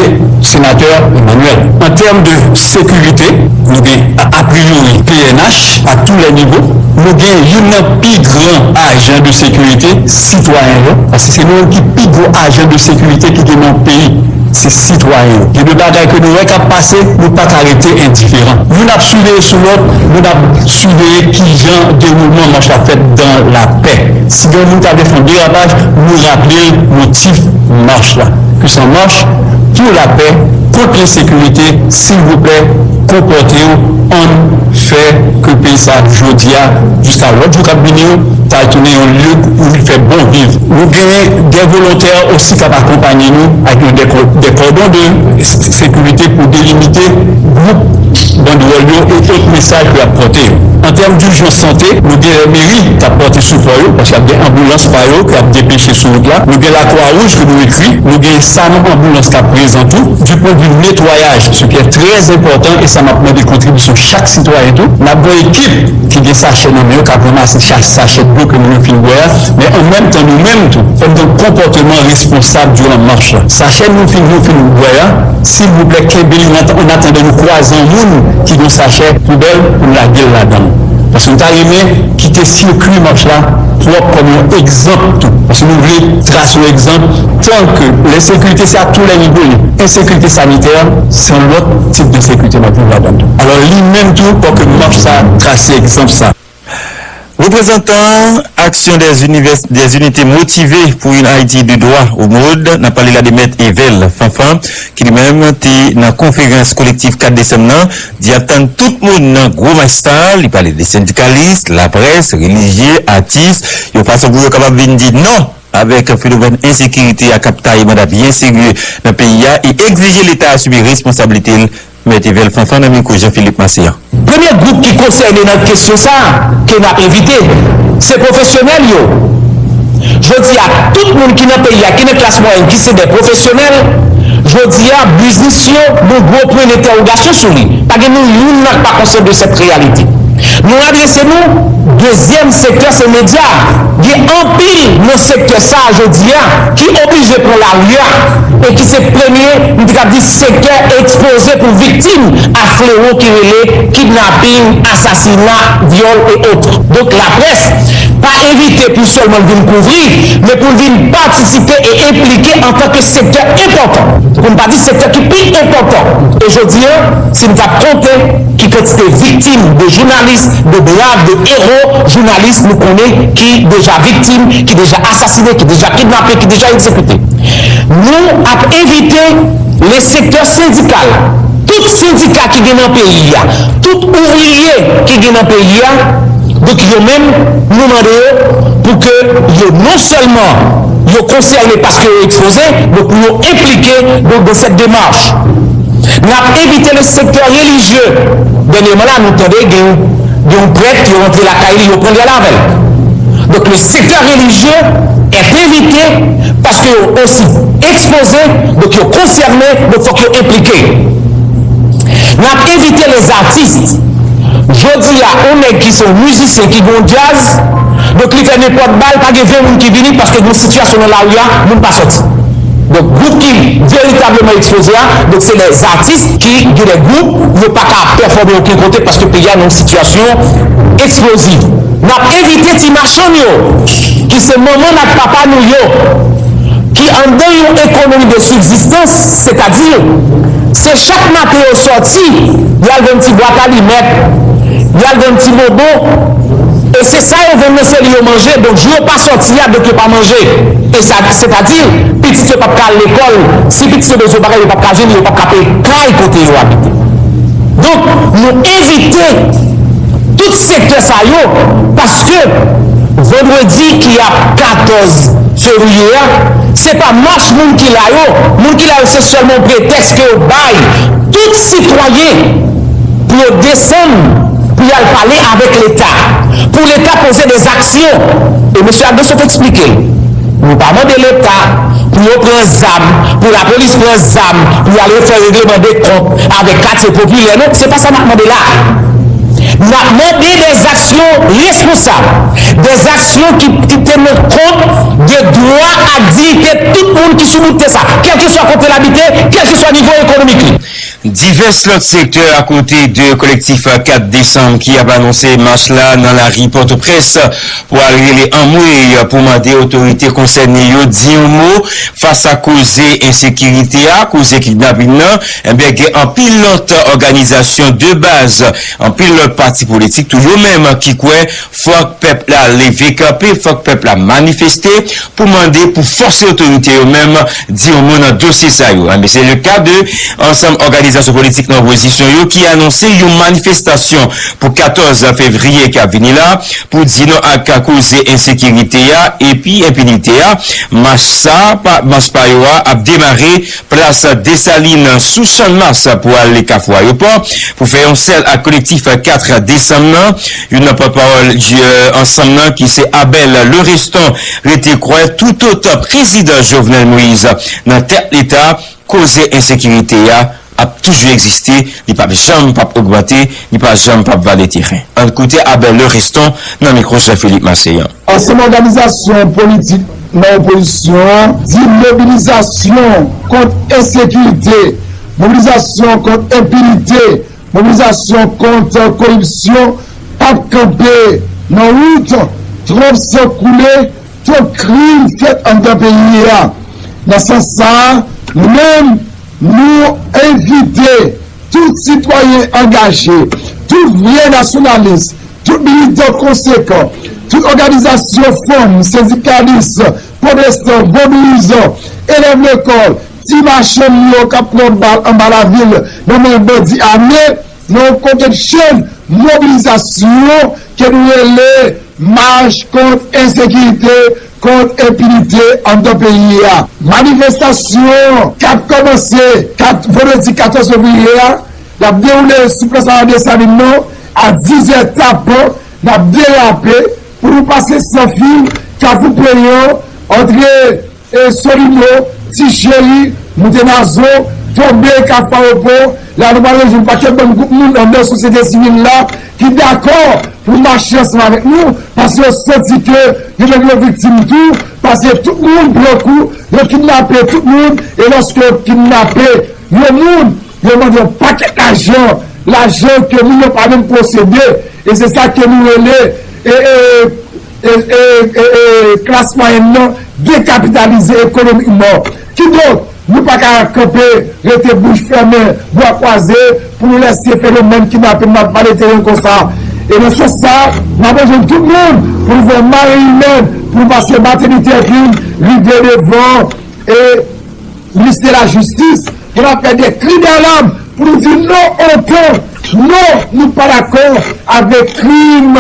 Senatè Emmanuel. An tèm de sekirite, nou gen apriyori P N H a tou lè nivo, Nou gen youn nan pi gran ajan de sekirite, sitwayen yo, paske se nou menm ki pi gwo ajan de sekirite ki gen nan yon peyi, se sitwayen yo. Gen de bagay ke nou wè k ap pase, nou pa ka rete endiferan. Youn ap siveye sou lòt, youn ap siveye kijan dewoulman mach la fèt dan lapè. Si gen yon moun k ap defann derapaj, nou raple l motif mach la. Ke se yon mach pou lapè, kont lensekirite, silvouplè, konpòte w, ann fè ke peyi sa a jodi a, jiska lòt jou k ap vini yo, ta tounen yon lye pou li fè bon viv. Nou gen de volontè osi k ap akonpanye nou ak yon de, de kòdon de sekirite pou delimite gwoup bandwòl yo e tout mesaj ke y ap pòte yo. An tèm dijans sante, nou gen meri k ap pòte sipò yo, paske y ap gen anboulans pa yo k ap depeche sou wout la. Nou gen Lakwa Wouj ke nou ekri, nou gen SAMU anboulans k ap prezan tou. Du point de vue netwayaj, ce qui est très important, e sa m ap mande kontribisyon chak sitwayen tou, n ap gen ekip ki gen sachè nan men yo, k ap ranmase cha-, sachè dlo ke nou fin bwè a, men an menm tan nou menm tou, fò n gen yon konpòteman responsab diran mach la. Sachè nou fin, nou fin bwè a, silvouplè, kenbe li nan, an atandan nou kwaze yon moun ki gen yon sachè poubèl pou n lage l ladan l. Paske nou ta renmen kite sikwi mach la pwòp kòm yon egzanp tou. Paske nou vle trase yon egzanp, tan ke lensekirite se a tou lè nivo li. Ensekirite sanitè, se yon lòt tip de sekirite n ap viv ladan l tou. Alò, li menm tou, fò ke mach sa trase egzanp sa. Reprezantan Action des Univers-, des Unités Motivées pour une Haïti de Droit, OMOD, n ap pale la de Mèt Evel Fanfan, ki li menm te nan konferans kolektif kat desanm nan, di ap tann tout moun nan gwo mach sa, li pale de sendikalis, laprès, relijye, atis, yon fason pou yo kapab vin di non avèk fenomèn ensekirite a k ap taye manda byen serye nan peyi a e egzije Leta asime responsablite l. Mèt Evel Fanfan nan mikwo Jean Philippe Massé an. Premye gwoup ki konsène nan kesyon sa a ke n ap envite, se pwofesyonèl yo. Jodi a, tout moun ki nan peyi a, ki nan klas mwayèn, ki se de pwofesyonèl, jodi a, biznis yo, gon gwo pwen entèwogasyon sou li. Pa gen nou youn nan k pa konsyan de sèt reyalite. Nou adrese nou, dezyèm sektè, se medya. Gen anpil nan sektè sa a jodi a ki oblije pran lari a e ki se premye, m te kab di, sektè ekspoze pou viktim a flewo ki rele kidnaping, asasina, vyòl e ot. Donk, laprès pa envite pou sèlman l vin kouvri, men pou l vin patisipe e enplike antanke sektè enpòtan, pou n pa di sektè ki pi enpòtan. E jodi a, si n t ap konte ki kantite viktim de jounalis, de brav, de ewo jounalis nou konnen ki deja viktim, ki deja asasine, ki deja kidnape, ki deja egzekite. Nou ap envite le sektè sendikal, tout sendika ki gen nan peyi a, tout ouvriye ki gen nan peyi a, donk yo menm, nou mande yo pou ke yo non sèlman yo konsène paske yo ekspoze, donk pou yo enplike donk dans cette démarche. N ap envite le sektè relijye. Dènyèman la, nou tande gen, gen yon prèt, yo rantre lakay li, yo pran li ale avè l. Donk, le sektè relijye est envite paske yo osi ekspoze, donk yo konsène, donk fòk yo enplike. N ap envite les artistes. Jodi a, yon nèg ki se yon mizisyen ki gen yon djaz, donk li fè nenpòt bal, pa gen ven moun ki vini paske gen yon sitiyasyon nan lari a, moun pa sòti. Donk, gwoup ki veritableman ekspoze a, donk se lè zatis ki gen de gwoup, yo pa ka pèfòme okenn kote paske peyi a nan yon sitiyasyon eksploziv. N ap envite ti machann yo, ki se manman n ak papa nou yo, ki anndan yon ekonomi de sibzistans, sètadi, se chak maten yo sòti, y al vann ti bwat alimèt, y al vann ti bonbon, e se sa yo vann nan, se li yo manje. Donk, jou yo pa sòti a, donk yo pa manje. E sa, sètadi, pitit yo p ap ka al lekòl. Si pitit yo bezwen bagay, yo p ap ka jwenn, yo p ap ka peye kay kote yo abite. Donk, nou envite tout sektè sa yo, paske vandredi ki ap katòz fevriye a, se pa mach moun ki la yo. Moun ki la yo, se sèlman yon pretèks ke yo bay tout sitwayen pou yo desann, pou y al pale avèk Leta, pou Leta poze de zaksyon. E mesye Aldo sot eksplike l. Nou pa mande Leta pou yo pran zam, pou lapolis pran zam, pou y al refè regleman de kont avèk katye popilè, non, se pa sa n ap mande la. N ap mande de zaksyon responsab, de zaksyon ki, ki tene kont de dwa ak diyite tout moun ki sou bout tè sa, kèlkeswa kote l abite, kèlkeswa nivo ekonomik li. Divès lòt sektè akote de kolektif kat desanm ki ap anonse mach la nan lari Pòtoprens pou al rele anmwey pou mande otorite konsène yo di yon mo fas a koze ensekirite a, koze kidnapin nan. Enben, gen anpil lòt òganizasyon de baz, anpil lòt pati politik tou, yo menm ki kwè fòk pèp la leve kanpe, fòk pèp la manifeste pou mande pou fòse otorite yo menm di yon mo nan dosye sa yo. Enben, se le ka de ansanm òganizasyon politik nan opozisyon yo ki anonse yon manifestasyon pou katòz fevriye k ap vini la pou di non ak koze ensekirite a epi enpinite a. Mach sa, pa, mach pa yo a ap demare plas Desalin sou Channmas pou ale Kafou Ayewopò pou fè yon sèl ak kolektif kat desanm nan. Youn nan pòtpawòl, euh, ansanm nan, ki se Abel Lereston, rete kwè toutotan prezidan Jovenel Moïse nan tèt Leta, koze ensekirite a ap toujou egziste, li p ap janm p ap ogmante, li p ap janm p ap vale teren. Ann koute Abel Lereston nan mikwo Jean Philippe Massey an. Ansanm òganizasyon politik nan opozisyon an di mobilizasyon kont ensekirite, mobilizasyon kont enpinite, mobilizasyon kont koripsyon p ap kanpe nan wout. Twòp san koule, twòp krim fèt anndan peyi a. Nan sans sa a, nou menm, nou envite tout sitwayen angaje, tout vrè nasyonalis, tout militan konsekan, tout òganizasyon fanm, sendikalis, pwotestan, vodouyizan, elèv lekòl, ti machann yo k ap pran bal anba lavil nan men bandi ame, nan yon kokennchenn mobilizasyon ke nou rele mach kont ensekirite, kont enpinite anndan peyi a. Manifestasyon k ap kòmanse kat, vandredi katòz fevriye a, l ap dewoule sou plas Desalin nan a diz è tapan. N ap derape pou nou pase san fil, Kafou Preyan, antre e Solino, Ti Cheri, moute Nazo, tonbe Kafou Ayewopò. La nou pral jwenn yon pakèt bann gwoup moun anndan sosyete sivil la ki dakò pou mache ansanm avèk nou, paske yo santi ke yo menm yo viktim tou, paske tout moun pran kou, yo kidnape tout moun, e lòske yo kidnape yon moun, yo mande yon pakèt lajan, lajan ke moun yo pa menm posede, e se sa ke nou rele e, e, e, e, e, e, klas mwayèn nan dekapitalize ekonomikman. Kidonk, nou pa ka kanpe, rete bouch fèmen, bra kwaze, pou nou lèse fenomèn kidnapin nan vale teren konsa. E nan sans sa, n ap anjoul tout moun pou nou fè yon mare imèn, pou nou pase Martin Luther King rive devan e ministè lajistis, pou n ap fè de kri dalam, pou nou di non otan, non, nou pa dakò avèk krim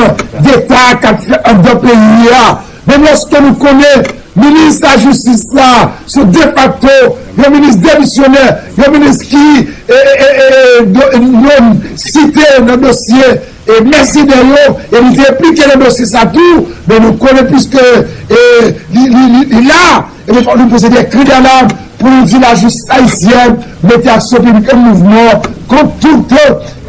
deta k ap fèt anndan peyi a. Menm lòske nou konnen minis lajistis la, se defakto, yon minis demisyonè, yon minis ki, e, e, e, e, e, do, non site nan dosye e mèsenè yo, e li te enplike nan dosye sa tou, men nou konnen piske, e, li, li, li, li la, ebyen fòk nou poze de kri dalam pou nou di lajistis ayisyèn mete aksyon piblik an mouvman kont tout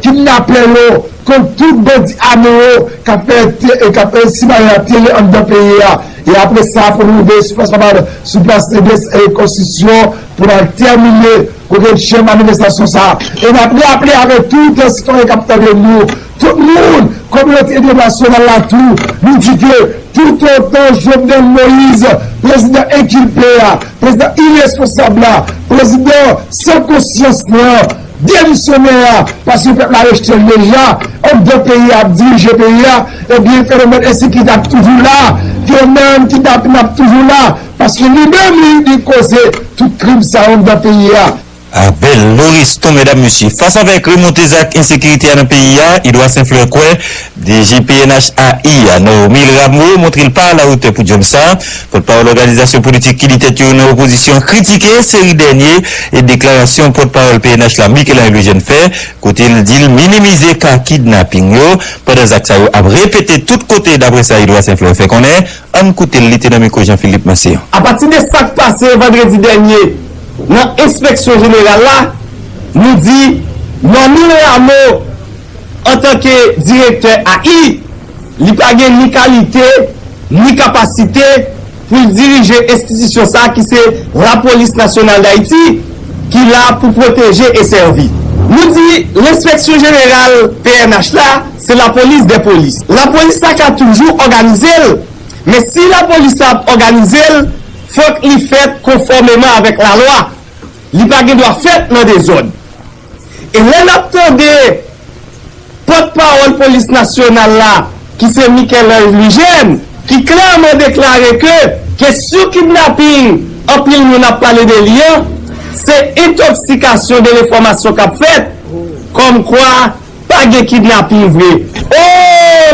kidnapè yo, kont tout bandi ame yo k ap fè te, e k ap fè simaye a tele anndan peyi a. E apre sa, pou nou rive sou plas papal, sou plas de, e, konstitisyon, pou n al tèmine kokennchenn manifestasyon sa a. E n ap raple avèk tout sitwayen k ap tande nou, tout moun, kominote entènasyonal la tou, nou di ke toutotan Jovenel Moïse, prezidan enkilpe a, prezidan iresponsab la, prezidan san konsyans lan, demisyonè a, paske pèp la rejte l deja, anndan peyi a ap dirije peyi a, ebyen fenomèn ensekirite ap toujou la, fenomèn kidnapin ap toujou la, paske li menm li, li koze tout krim sa yo anndan peyi a. Abel Loriston, medam, mesye. Fas avèk remonte zak ensekirite a nan peyi a, Edouard Saint Fleur kwè D G P N H A I a, Normil Rameau, montre l pa alawotè pou djòb sa a. Pòtpawòl òganizasyon politik ki li tèt yo nan opozisyon an kritike seri dènye e deklarasyon pòtpawòl P N H la, Michel Henry Jeune, fè, kote l di l minimize ka kidnaping yo, pandan zak sa yo ap repete tout kote, daprè sa Edouard Saint Fleur fè konnen. Ann koute l, li te nan mikwo Jean Philippe Massey an. Apati de sa k pase vandredi dènye nan enspeksyon jeneral la, nou di Normil Rameau, antanke direktè A I, li pa gen ni kalite, ni kapasite pou l dirije enstitisyon sa a ki se Lapolis Nasyonal d Ayiti, ki la pou pwoteje e sèvi. Nou di lenspeksyon jeneral P N H la, se lapolis dè polis. Lapolis la ka toujou òganize l, men si lapolis la ap òganize l, fòk li fèt konfòmeman avèk lalwa. Li pa gen dwa fèt nan dezòd. E lè n ap tande pòtpawòl polis nasyonal la, ki se Michel-Ange Lugène, ki klèman deklare ke kesyon kidnaping anpil moun ap pale de li an, se entoksikasyon de lenfòmasyon k ap fèt, kòmkwa pa gen kidnaping vre. O,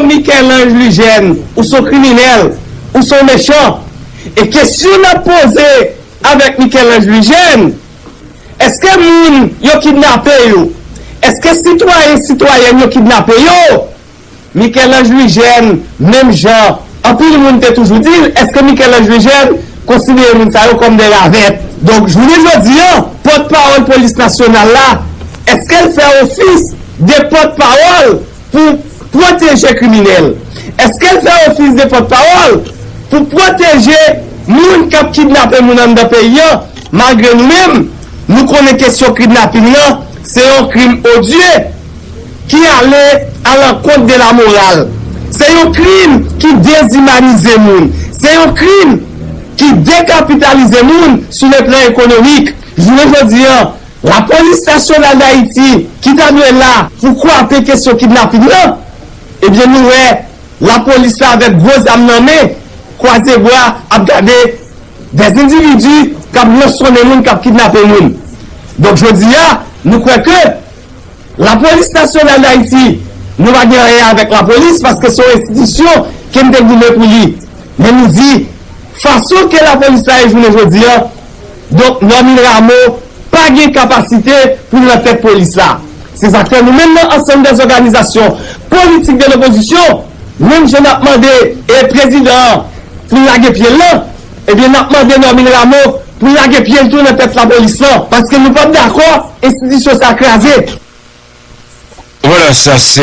Michel-Ange Lugène, ou se yon kriminèl, ou se yon mechan. E kesyon n ap poze avèk Michel-Ange Lugène, èske moun yo kidnape yo? Èske sitwayen, sitwayèn yo kidnape yo? Michel-Ange Lugène, menm jan anpil moun te toujou di l, èske Michel-Ange Lugène konsidere moun sa yo kòm de ravèt? Donk, jounen jodi an, pòtpawòl polis nasyonal la, èske l fè ofis de pòtpawòl pou pwoteje kriminèl? Èske l fè ofis de pòtpawòl pou pwoteje moun k ap kidnape moun anndan peyi an? Malgre nou menm, nou konnen kesyon kidnaping nan se yon krim odye ki ale alankont de la moral. Se yon krim ki dezimanize moun. Se yon krim ki dekapitalize moun sou le plan ekonomik. Jounen jodi an, Lapolis Nasyonal d Ayiti, ki ta dwe la pou kwape kesyon kidnaping nan, ebyen, nou wè lapolis la avèk gwo zam nan men, kwaze bra, ap gade dè endividi k ap ransonnen moun, k ap kidnape moun. Donk, jodi a, nou kwè ke Lapolis Nasyonal d Ayiti, nou pa gen anyen avèk lapolis, paske se yon enstitisyon ke n te goumen pou li. Men nou di, fason ke lapolis la ye jounen jodi a, donk, Normil Rameau pa gen kapasite pou l nan tèt polis la. Se sa k fè nou menm nan Ensemble des organisations politiques de l'opposition, menm jan n ap mande e prezidan an pou l lage pye l lan, ebyen, n ap mande Normil Rameau pou l lage pye l tou nan tèt lapolis lan, paske nou p ap dakò enstitisyon sa kraze. Vwala, sa se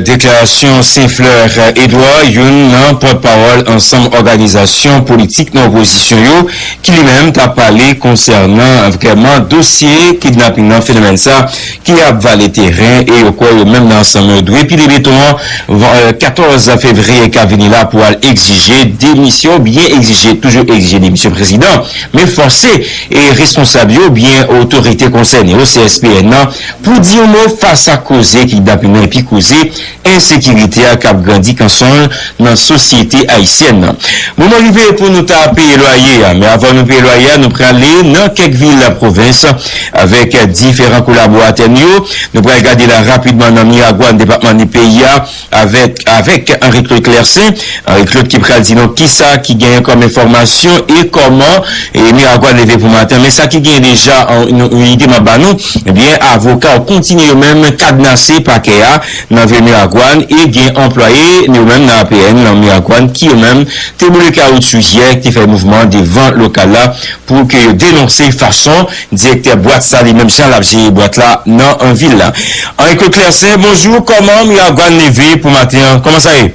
deklarasyon Saint-Fleur Edouard, youn nan pòtpawòl ansanm òganizasyon politik nan opozisyon yo, ki li menm t ap pale konsènan vrèman dosye kidnaping nan, fenomèn sa ki ap vale teren, e yo kwè yo menm nan ansanm yo dwe pile beton an katòz fevriye k ap vini la pou al egzije demisyon, byen egzije, toujou egzije demisyon prezidan, men fòse e responsab yo, byen otorite konsène yo, C S P N nan, pou di yon mo fas a koze kidnaping nan epi koze ensekirite a k ap grandi kanson l nan sosyete ayisyèn nan. Moman rive pou nou ta peye lwaye a, men avan nou peye lwaye a, nou prale nan kèk vil pwovens avèk diferan kolaboratè n yo. Nou pral gade la rapidman nan Miragwàn, depatman Nip peyi a, avèk, avèk Henri Claude Clercin. Henri Claude ki pral di nou kisa ki genyen kòm enfòmasyon e kòman e Miragwàn leve pou maten. Men sa ki genyen deja, yon ide m ap ba nou, ebyen, avoka yo kontinye yo menm kadnase pakè a nan vil Miragwàn e gen anplwaye yo menm nan A P N nan Miragwàn ki yo menm te boule kawotchou yè, ki te fè mouvman devan lokal la pou ke yo denonse fason direktè bwat sa li menm jan l ap jere bwat la nan vil la. Henri Claude Clercin, bonjou, kòman Miragwàn leve pou maten an? Kòman sa ye?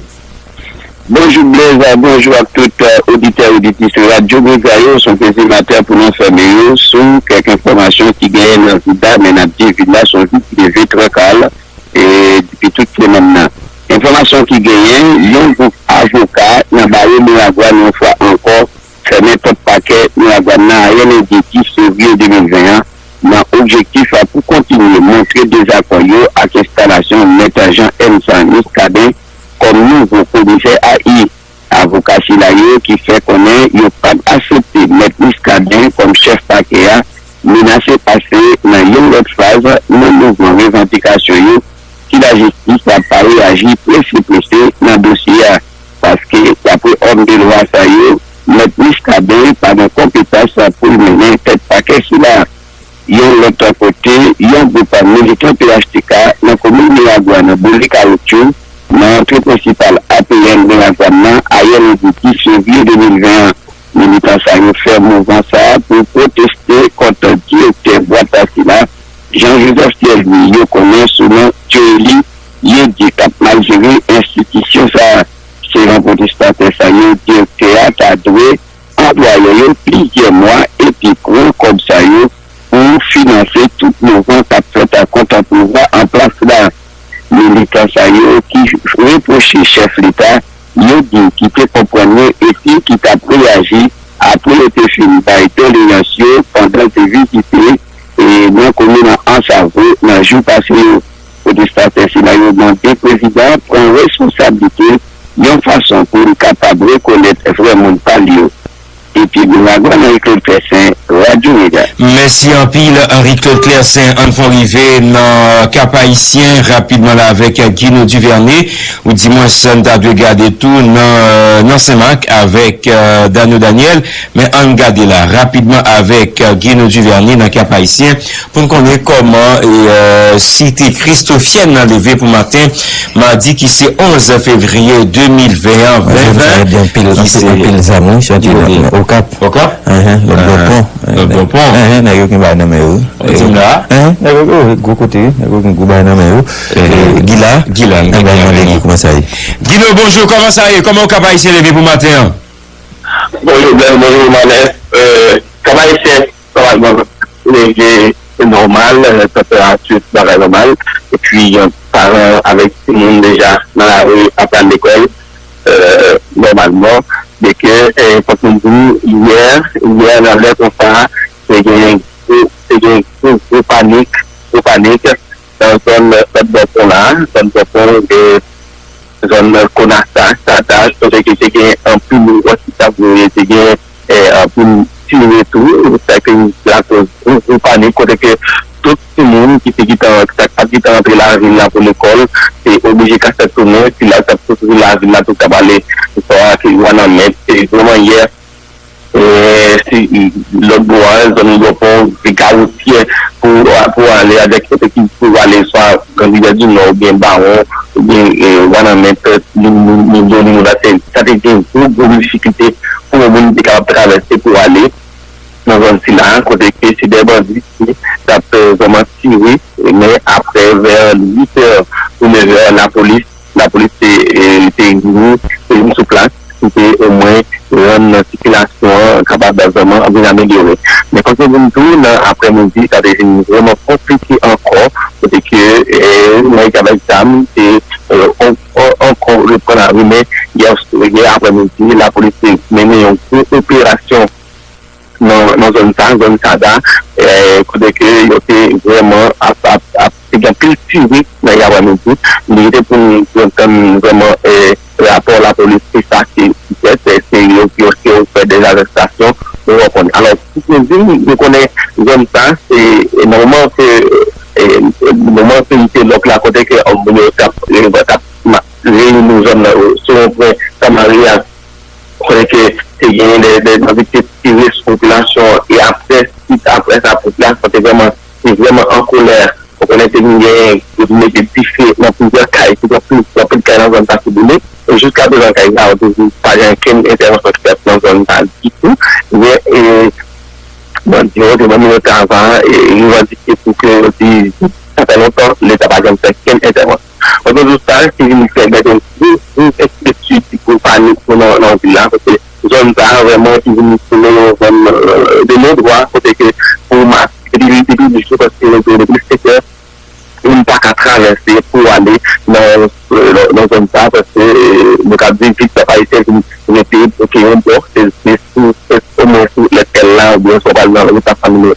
Bonjou Blaise, bonjou ak tout oditè oditris Radyo Gozayos. Yon plezi maten pou nou enfòme yo sou kèk enfòmasyon ki genyen nan vil la, men n ap di vil la se yon vil ki leve trè kal e depi tout semèn nan. Enfòmasyon ki genyen, yon gwoup avoka nan bawo Miragwàn yon fwa ankò fèmen pòt pakè Miragwàn nan ayè lendi dis fevriye de mil ven an nan objektif pou kontinye montre dezakò yo ak enstalasyon Mèt Jean M. Muscadin kòm nouvo komisè A I. Avoka sila yo ki fè konnen yo p ap aksepte Mèt Muscadin kòm chèf pakè a menase pase nan yon lòt faz nan mouvman revandikasyon yo si lajistis pa reyaji prese prese nan dosye a, paske, dapre òm de lwa sa yo, Mèt Muscadin pa gen konpetans pou l mennen tèt pakè sila. Yon lòt kote, yon gwoup militan P H T K nan komin Miragwàn boule kawotchou nan antre prensipal A P N Miragwàn nan ayè lendi dis fevriye de mil ven an. Militan sa yo fè mouvman sa a pou pwoteste kont direktè bwat la sila, Jean Joseph Pierre Louis, yo konnen sou non Joely, yo di k ap mal jere enstitisyon sa a. Selon pwotestatè sa yo, direktè a ta dwe anplwaye yo plizyè mwa epi pran kòb sa yo pou finanse tout mouvman k ap fèt kont se chèf Leta, yo di ki te konprann yo epi ki t ap reyaji apre yo te fin bay doleyans yo pandan l te vizite e nan komin Ansavo nan jou pase yo. Pwotestatè sila yo mande prezidan an pran responsablite yon fason pou l kapab rekonèt vrè moun pa l yo. Epi Gonagon, Henri Claude Clercin, Radyo Mega. Mèsi anpil, Henri Claude Clercin. Ann fè w rive nan Kap Ayisyen rapidman la avèk Guino Duvernay, ou dimwens n ta dwe gade tou nan, nan Senmak avèk, euh, Dano Daniel. Men ann gade la rapidman avèk, euh, Guino Duvernay nan Kap Ayisyen pou n konnen kòman, e, euh, site Kristofyèn nan leve pou maten madi ki se onz fevriye de mil ven an, ven ven, ki se anpil zam, wi, soti nan Okap. Okap? Lòt bò pon. Lòt bò pon. Nèg yo gen bagay nan men yo. Ou di m la? Nèg yo gwo kote, nèg yo gen gwo bagay nan men yo. Gila. Gila, n ap gade kòman sa ye. Guino, bonjou, kòman sa ye? Kòman Kap Ayisyen leve pou maten an? Bonjou, Bèl, bonjou, Manès. Kap Ayisyen, nòmalman, leve nòmal, tanperati, bagay nòmal. Epi, paran avèk timoun deja nan lari ap al lekòl, nòmalman. Byenke, fòk nou di, yè, yè nan lè konsa, te gen gwo, te gen gwo, gwo panik, gwo panik nan zòn lòt bò pon la, zòn bò pon, zòn Konasa, Sataj, kote ke te gen anpil wòch ki t ap voye, te gen, eh, anpil tire tou, sa ke lakoz gwo, gwo panik, kote ke tout timoun ki te gentan, ki t ap gentan rantre lavil la pou lekòl, te oblije kase tèt tounen, sila yo t ap soti lavil la tou t ap ale, swa ke Wanament, se vrèman yè E, si, lòt bò a, zòn Lòpon, se gawotyè pou, pou ale avèk efektif pou ale swa Gran Rivyè di Nò oubyen Bawon, oubyen, e, Wanament, Limousin, Limousin, Limousin, sa te, sa te gen gwo, gwo difikilte pou yon moun te kapab travèse pou ale nan zòn sila, kote ke se de bandi ki t ap, e, vrèman tire, men apre, vè uit è ou nèf è, lapolis, lapolis te, e, te vini, te vin sou plas, pou te omwen rann sikilasyon an kapab vrèman vin amelyore. Men fòk nou di tou, nan aprèmidi, sa te vin vrèman konplike ankò, kote ke, e, nèg avèk zam te, e, an-, an-, ankò reprann lari, men yè, yè aprèmidi, lapolis te mennen yon gwo operasyon nan, nan zòn sa, zòn Sada, e, kote ke yo te vrèman ap, ap, ap, te gen anpil tire nan yè aprèmidi. Li rete pou n tann vrèman, e, rapò lapolis, ki sa ki, ki fèt, èske yo, yo, yo fè de arèstasyon, nou konprann. Alò, pou nou di, nou konnen zòn sa, se, e, nan moman ke, e, nan moman ke li te lòk la, kote ke, e, moun yo t ap, e, t ap ma-, reyini zòn nan, sou yon pwen, Samari a, konnen ke te genyen de, de, de bandi ki te tire sou popilasyon an, e apre, suit apre sa, popilasyon te vrèman, te vrèman an kolè. Ou konnen te vin genyen, yo vin mete dife nan plizyè kay, ki gen anpil, anpil kay nan zòn sa ki boule. E jiskaprezan, kay sa yo toujou pa gen okenn entèvansyon ki fèt nan zòn sa ditou. Men, e, bandi yo te ban nou yon travay, e, revandike pou ke yo di, sa fè lontan, Leta pa janm fè okenn entèvansyon. Pandan tout sa, ki vin fè mete yon gwo, gwo enkyetid, gwo panik pou nan, nan vil la, paske zòn sa a vrèman ki vin tounen yon zòn, e, de non dwa, kote ke pou mas, depi, depi jou, paske yo te depi sektè, moun pa ka travèse pou ale nan, e, nan, nan zòn sa a, paske, e, nou ka di vit pèp ayisyen vin rete bloke yon bò, se, se sou, se omwen sou lèt L la, oubyen sou pral nan wout nasyonal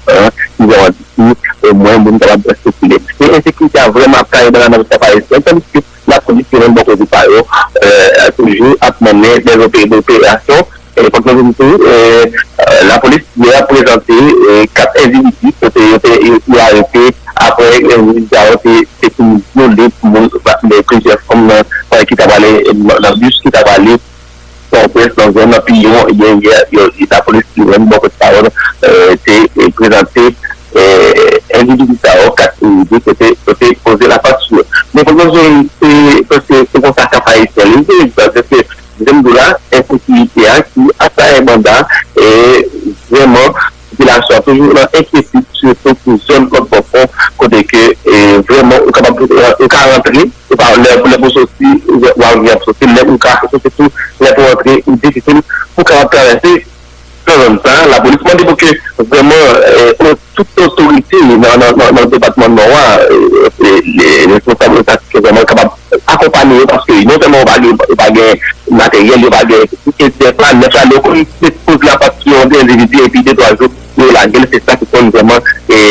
nimewo en an, ki vin ki omwen moun kapab sikile. Men ensekirite a vrèman ap kaye nan lavi pèp ayisyen, tandiske lapolis yo menm bò kote pa yo, e, toujou ap mennen de ope-, de operasyon. E fòk nou di tou, e, e, lapolis yè prezante, e, kat endividi kote yo te, yo, yo arete apre endividi sa yo te, te fin vyole moun, plizyè fanm nan, ki t ap ale, nan bis ki t ap ale Pòtoprens, nan zòn nan Piyon, yè, yè, yo, lapolis li menm, bò kote pa yo, e, te, e, prezante, e, endividi sa yo, kat endividi, kote, kote poze lapat sou yo. Men, kote se, se, se, se konsa Kap Ayisyen li ye, paske, jan m di w la, ensekirite a ki ap taye banda, e, vrèman, popilasyon an toujou nan enkyetid, sitou pou zòn Lòt Bò Pon, kote ke, e, vrèman, ou kapab, ou ka rantre, ou pa, lè, lè pou soti, ou, ou al gen ap soti, lè ou ka soti tou, lè pou rantre, ou difisil pou kapab travèse nan zòn sa a. Lapolis mande pou ke vrèman, e, o-, tout otorite nan, nan, nan, nan depatman Nò a, e, e, e, responsab Leta ke vrèman kapab konpani yo, paske non sèlman yo pa gen, yo pa gen materyèl, yo pa gen, e, nèf la, nèf la, lè yo konn met koz la pa sou yon endividi, epi de twa jou, yo lage l, se sa ki konn vrèman, e,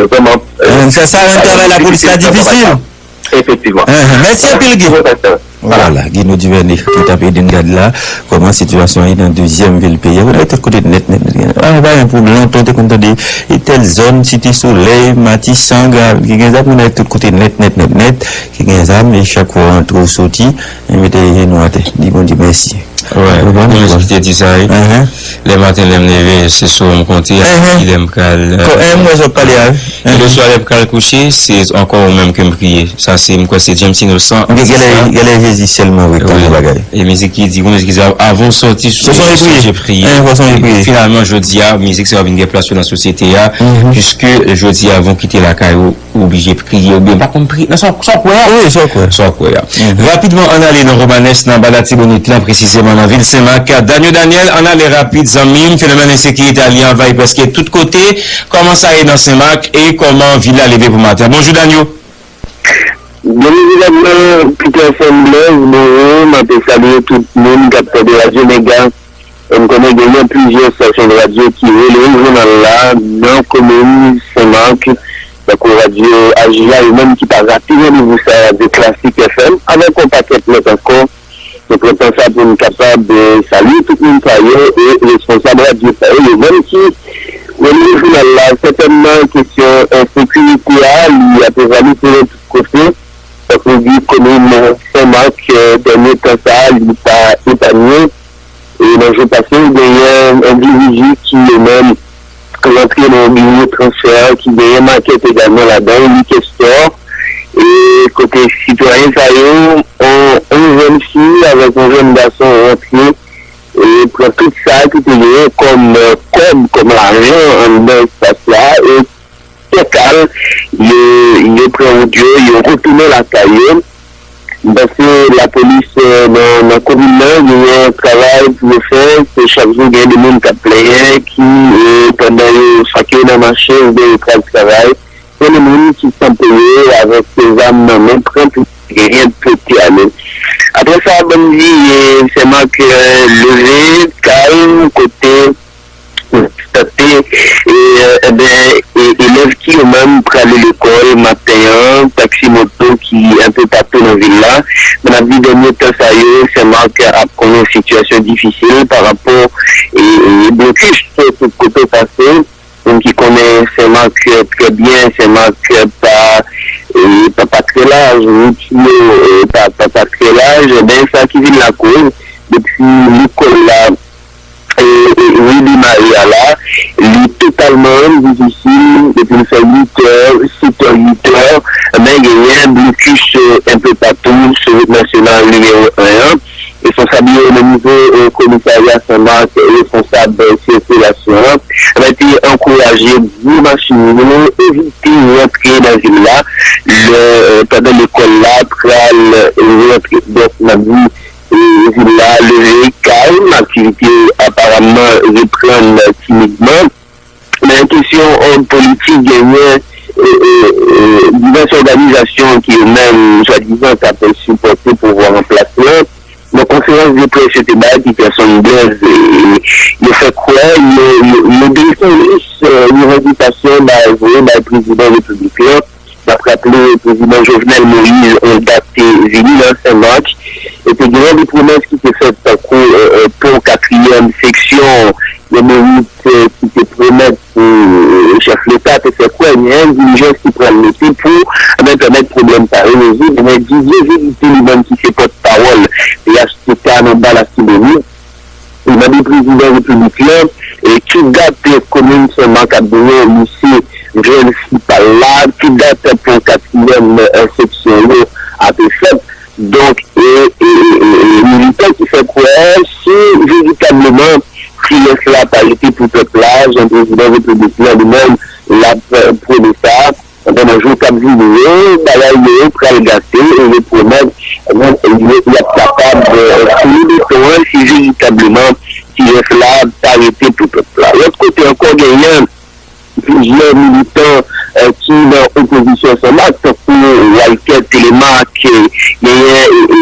vrèman, e, sa, sa rann travay lapolis la difisil. Efektivman. Mèsi anpil, Guy. Voilà, Guy Nodiverne ki t ap ede n gade la kòman sitiyasyon ye nan dezyèm vil peyi a. Yo lage tout kote nèt, nèt, nèt. A, pa gen pwoblèm, lontan te konn tande, e, tèl zòn, Site Solèy, Matisan, Gav, ki gen zam, yo lage tout kote nèt, nèt, nèt, nèt, ki gen zam, e chak fwa w antre w soti, yo mete je nou atè, di Bondye mèsi. Wi, mwen ki te di sa, wi. Lè maten, lè m leve, se sou m konte, ki lè m pral, e, m wè sa w pale a, wi. Lè swa lè m pral kouche, se ankò ou menm ke m priye. Sa se, m kwè se James Innocent. Gen, gen lè, gen lè Jezi sèlman wi, tankou bagay. E mizik ki di, gon mizik ki di, avan w soti, sonje priye. Finalman, jodi a, mizik sa yo vin gen plas yo nan sosyete a, piske jodi a, avan w kite lakay ou, ou oblije priye, oubyen pa konn priye. Nan sa, sa w kwè a? Wi, sa w kwè. Sa w kwè a. Rapidman, ann ale nan Romanes, nan ba Latibonit lan, presizeman nan vil Senmak. Daniel, Daniel, ann ale rapid, zanmi m. Fenomèn ensekirite a, li anvayi prèske tout kote. Kòman sa ye nan Senmak e kòman vil la leve pou maten? Bonjou, Daniel. Byen evidamman, Peterson Blaise, bonjou. M ap salye tout moun k ap tande Radyo Mega. M konnen genyen plizyè estasyon de radyo ki releye jounal la nan komin Senmak, tankou radyo Aji a, yo menm ki pa rate randevou sa a, Radyo Klasik F M, avèk yon pakèt lòt ankò. Nou pran tan sa pou n kapab, eh, salye tout moun sa yo e responsab radyo sa yo, yo menm ki releye jounal la. Sètènman, kesyon ensekirite a, li ap evalye teren tout kote. Tankou di komin Senmak, eh, dènye tan sa a, li pa epanye. E nan jou pase, genyen endividi ki yo menm rantre nan yon biwo transfè ki genyen makèt egalman ladan l, Liquor Store, e kote sitwayen sa yo, on, on jèn fi avèk on jèn gason rantre e pran tout sa ki te genyen kòm, eh, kòb, kòm lajan anndan espas la, e kèk al, yo, yo pran wout yo, yo retounen lakay yo. M panse lapolis, eh, nan, nan komin nan, genyen yon travay pou yo fè, se chak jou gen de moun k ap plenyen ki, eh, pandan yo, chak yo nan mache, oubyen yo pral travay, gen de moun ki kanpe yo avèk zam nan men, pran tout, genyen pete ale. Apre sa, bandi, eh, Senmak, eh, leve, kalm, kote konstate, e, e, enben, e, elèv ki yo menm prale lekòl maten an, taksi moto ki enpe patou nan vil la. Men n ap di dènye tan sa yo, Senmak ap konnen sitiyasyon difisil pa rapò, e, e, blokis tout kote w pase. Moun ki konnen Senmak trè byen, Senmak pa, e, pa, pa trè laj, wout yo, e, pa, pa, pa trè laj, enben, sa ki vin lakoz, depi lekòl la, e, e, redemare a la, li totalman difisil, depi l fè uit è, sèt è, uit è, men genyen blokis, e, enpe patou sou wout nasyonal nimewo en an. Responsab yo nan nivo, e, komisarya Senmak, responsab, e, sikilasyon an, te ankouraje gwo machin yo evite rantre nan vil la, lè, e, pandan lekòl la pral, e, rantre. Donk, n ap di, e, vil la leve kalm, aktivite yo aparamman reprann timidman. Men kesyon òd politik, genyen, e, e, e, divès òganizasyon ki yo menm, swadizan, k ap sipòte pouvwa an plas lan. Nan konferans de près yo te bay, Peterson Blaise, e, yo fè kwè, yo, yo, yo desann lis, e, revandikasyon bay, voye bay prezidan repiblik lan. N ap raple, prezidan Jovenel Moïse, on dat, te vini nan Senmak, e te genyen de pwomès ki te fèt tankou, e, e, pon katriyèm seksyon, yon merit, e, ki te pwomèt pou, e, chèf leta te fè kwè, genyen dilijans ki pral mete pou, anben, pèmèt pwoblèm sa yo rezoud. Men Didier Vérité, li menm ki se pòtpawòl P H T K nan ba Latibonit, li mande prezidan repiblik lan, e, ki dat komin Senmak ap genyen lise jèn fi pa l la, ki dat pon katriyèm, e, seksyon yo ap fèt. Donk, e, e, e, e, e militan ki fè kwè, si veritableman T F la pa rete pou pèp la, jan prezidan repiblik lan li menm l ap, e, pwone sa, pandan nan jou k ap vini yo, bagay yo pral gate e yo pwomèt, e, yo, y ap kapab, e, koule beton an si veritableman T F la pa rete pou pèp la. Lòt kote ankò, genyen plizyè militan, e, ki nan opozisyon Senmak, tankou Walter Télémaque, e, genyen, e, e,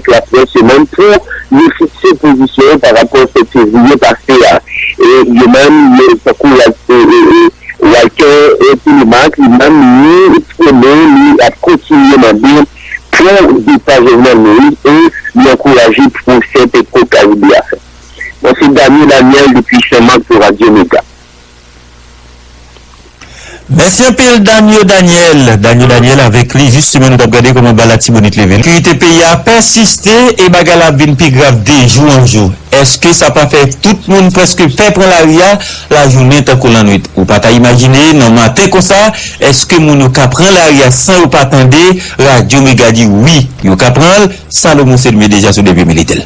k ap fè semèn pou yo fikse pozisyon yo pa rapò sèt fevriye pase a. E yo menm, yo, tankou Wal- e, e, e, Walter, e, Telemaque, li menm, li eksprime, li ap kontinye mande pou depa Jovenel Moïse e li ankouraje pwosè Petro Caribe a fèt. Mwen se Dany Daniel depi Senmak pou Radyo Mega. Mèsi anpil Danyo Daniel. Danyo Daniel avèk li, jisteman, nou t ap gade kòman ba Latibonit leve. Sekirite peyi a pèsiste e bagay la ap vin pi grav de jou an jou. Èske sa pa fè tout moun prèske pè pran lari a lajounen tankou lannwit? Ou pa ta imajine nan maten konsa, èske moun yo ka pran lari a san yo pa tande? Radyo Mega di wi, yo ka pran l. Salomon Sedme deja sou depi militè l.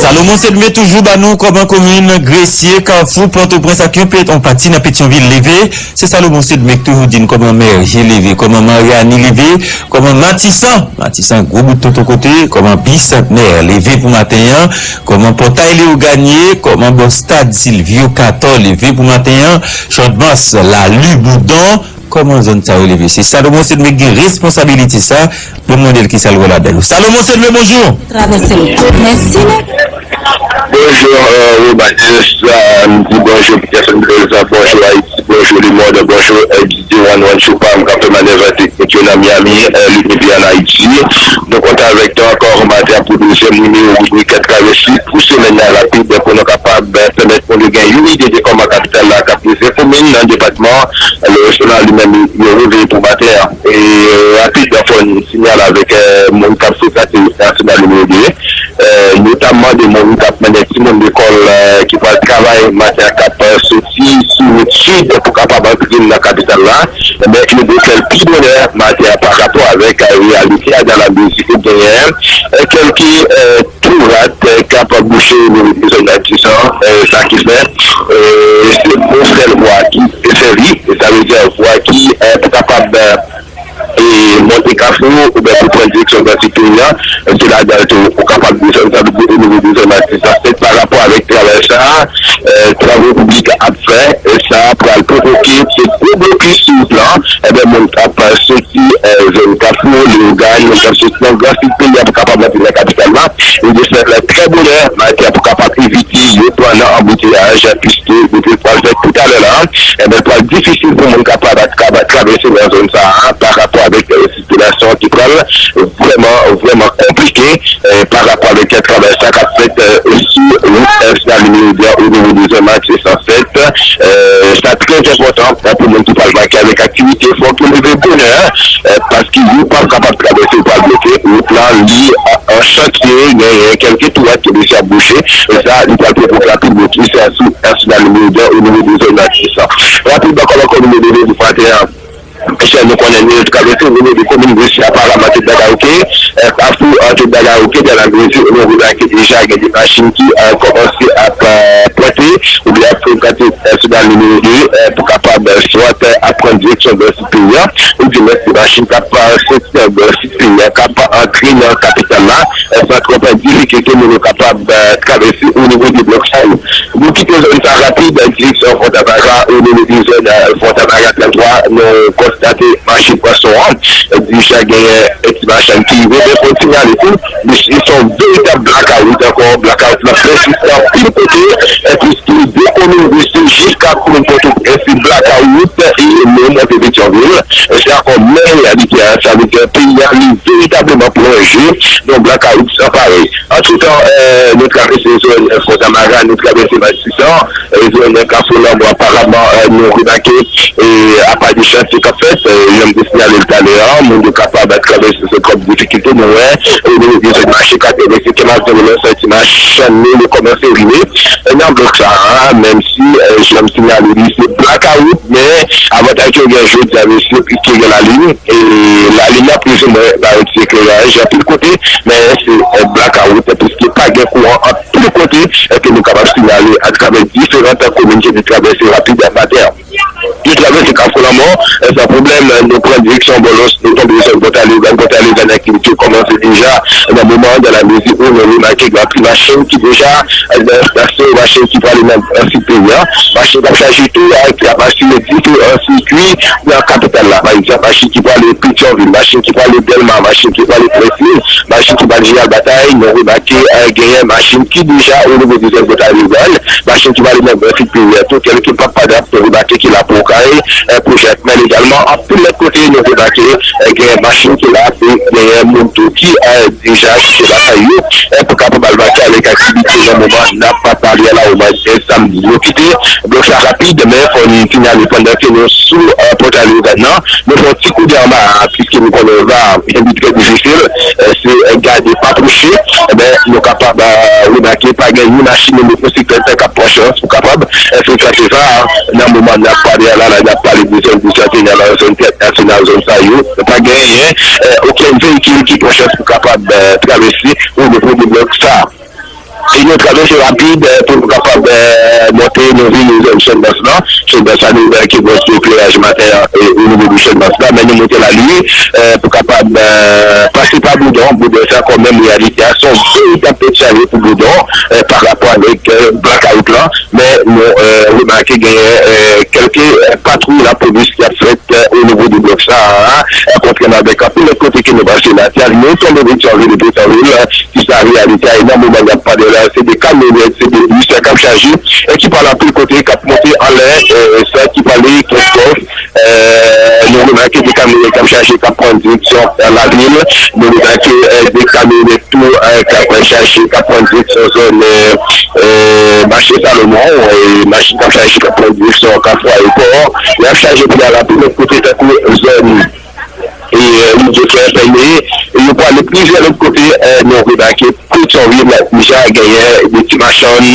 Salomon Sedme toujou ba nou kòman komin Gresye, Kafou, Pòtoprens ak yon pati nan Petyonvil leve. Se Salomon Sedme k toujou di n kòman Mèje leve, kòman Maryani leve, kòman Matisan, Matisan gwo bout tonton kote, kòman Bisantnè leve pou maten an, kòman Pòtay Leyoganye, kòman bò stad Silvyo Katò leve pou maten an, Chòdmans, Lali, Boudon, kòman zòn sa yo leve. Se Salomon Sedme k gen responsabilite sa, pou n mande l kisa l wè ladan yo. Salomon Sedme, bonjou! Travèse l. Mèsi, mè. Bonjou, Robatis, m di bonjou Peterson Blaise, bonjou Ayiti, bonjou lemonn, bonjou Didier One One Choupa, m k ap fè manèv teknik yo nan Miami, li depi ann Ayiti. Nou kontan avèk nou ankò maten an pou dezyèm nimewo ribrik Travèse pou semèn nan rapid pou nou kapab pèmèt moun yo gen yon ide de kòman kapital la k ap leve komin nan depatman Lewòs la li menm yo reveye pou maten an. E rapid fò n sinyale avèk moun k ap frekante wout nasyonal nimewo de, notamman de moun k ap mennen timoun lekòl ki pral travay maten an k ap soti sou wout sid pou kapab antre nan kapital la, men yo dwe fè l pi bonè maten an pa rapò avèk reyalite a dan la mezi ou genyen kèlke tou rat k ap bouche o nivo de zòn Matisan, sa ki fè se yon sèl vwa ki desèvi, sa vle di vwa ki pou kapab monte Kafou oubyen pou pran direksyon Gran Sid peyi a, se ladan l tou ou kapab desann sa o nivo de zòn Matisan. Se pa rapò avèk travay sa a, travo piblik ap fè, sa pral pwovoke se gwo blokis sou wout lan, ebyen moun k ap soti zòn Kafou, Leyogàn, moun k ap soti nan Gran Sid peyi a pou kapab antre nan kapital la, yo dwe fè l trè bonè maten an pou kapab evite yo pran nan anbouteyaj, piske depi l pral fèt toutalè la, ebyen l pral difisil pou moun kapab travèse nan zòn sa a pa rapò avèk sikilasyon ki pral vrèman, vrèman konplike pa rapò avèk travay sa k ap fèt sou wout nasyonal nimewo de a o nivo de zòn Matisan sèt. Sa trè enpòtan pou moun ki pral make avèk aktivite, fòk yo leve bonè paske yo p ap kapab travèse, yo pral bloke wout la, li an chantye, genyen kèlke tou rat ke mesye ap bouche, e sa li pral pwovoke anpil blokis sou nasyonal nimewo de a o nivo de zòn Matisan. Rapidman kòman komin yo leve pou maten an. Jan nou konnen, nou travèse o nivo de komin Gresye, aparaman Tèt Dagawouke, Kafou Tèt Dagawouke, Dalagrezi, nou remake deja gen de machin ki kòmanse ap plante oubyen ap frekante nasyonal nimewo de pou kapab swat ap pran direksyon Gran Sid peyi a, oudimwens de machin k ap soti nan Gran Sid peyi a k ap antre nan kapital la san twòp difikilte, moun yo kapab travèse o nivo de blòk sa yo. Nou kite zòn sa rapid, direksyon Fòtamara, o nivo de zòn Fòtamara trant twa, nou konstate mache pwason an. Deja genyen ti machann ki rive, men fò n sinyale tou, mesye, se yon veritab blakawout ankò. Blakawout la pèsiste anpil kote, piske de komin Gresye jiska komin Pòtoprens se blakawout, e nou monte Petyonvil, se ankò menm reyalite a. Sa vle di peyi a li veritableman plonje nan yon blakawout san parèy. Antretan, nou travèse zòn Fòtamara, nou travèse Matisan, zòn Kafou Lanmò, aparaman nou remake apa de chantye k ap fèt, jan m te siyale l talè a, moun yo kapab travèse san twòp difikilte, nou wè o nivo de zòn mache Katreven, Senkyèm Avni, Lòs, ti machann nou yo kòmanse rive nan blòk sa a, menm si, jan m sinyale li, se blakawout, men avantaj ke yo gen jodi a, mesye, piske gen lalin, e lalin nan plizoumwen ba yo ti ekleraj anpil kote, men se blakawout, piske pa gen kouran anpil kote, ke nou kapab sinyale atravè diferan komin ke nou travèse rapid maten an. Tout Travèse Kafou Lanmò, san pwoblèm, nou pran direksyon Bòlòs, nou tonbe sou Pòtaleyogàn, Pòtaleyogàn aktivite kòmanse deja nan moman an, dan la mezi ou nou remake gen anpil machin ki deja nan estasyon, machin ki prale nan, nan sid peyi an, machin k ap chaje tou, a, ki ap asire diferan sikui nan kapital la. Pa egzanp, machin ki prale Petyonvil, machin ki prale Dèlma, machin ki prale Prenslis, machin ki prale Jeneral Batay, nou remake, eh, genyen machin ki deja o nivo de zòn Pòtaleyogàn, machin ki prale nan gran sid peyi a tou, kèlke pa padap, nou remake ki la pou kay, eh, pou jèt. Men egalman, anpil lòt kote, nou remake, eh, genyen machin ki la, e genyen moun tou ki, eh, deja kite lakay yo, eh, pou kapab al make avèk aktivite nan moman n ap pale a la, omwen, eh, samdi. Nou kite blòk sa rapid, men fò n sinyale pandan ke nou sou, eh, Pòtaleyogàn nan, nou fè yon ti koudè anba a, piske nou konnen va, li trè difisil, eh, se, eh, gade pa pwoche, enben, nou kapab, eh, remake pa gen ni machin ni motosiklèt k ap pran chans pou kapab, eh, frekante sa a, nan moman n ap pale a la, la, n ap pale de zòn de Sentenè, zòn Tèt Nasyonal, zòn sa yo, pa genyen, eh, okenn veyikil ki pran chans pou kapab, eh, travèse o nivo de blòk sa a. E nou travèse rapid, eh, pou nou kapab, eh, monte, nou vini zòn Channmas lan. Channmas la, nou wè ke gen ti ekleraj maten an, eh, o nivo de Channmas la, men nou monte la, li, eh, pou kapab, eh, pase pa Boudon. Boudon sa, kanmenm, reyalite a, se yon veritab tèt chaje pou Boudon, eh, pa rapò avèk, eh, blakawout lan. Men nou, eh, remake genyen, eh, kèlke, eh, patwouy lapolis ki ap fèt, eh, o nivo de blòk sa a, eh, kontrèman avèk anpil lòt kote ke nou pase la, nou tonbe Petyonvil, Petyonvil, eh, ki sa reyalite a, e nan moman n ap pale la, se de kamyonèt, se de bis k ap chaje, e ki pale anpil kote, k ap monte anlè, eh, sa ki pale Kenskòf, eh, nou remake de kamyonèt k ap chaje, k ap pran direksyon, eh, lavil, nou remake, eh, de kamyonèt tou, eh, k ap chaje, k ap pran direksyon zòn, eh, eh, mache Salomon, eh, machin k ap chaje, k ap pran direksyon Kafou Ayewopò, y ap chaje pou y al anpil lòt kote, tankou zòn e, eh, Lidyo Klè Pènye, e yo prale plizyè lòt kote, eh, nou remake Petyonvil deja genyen de ti machann,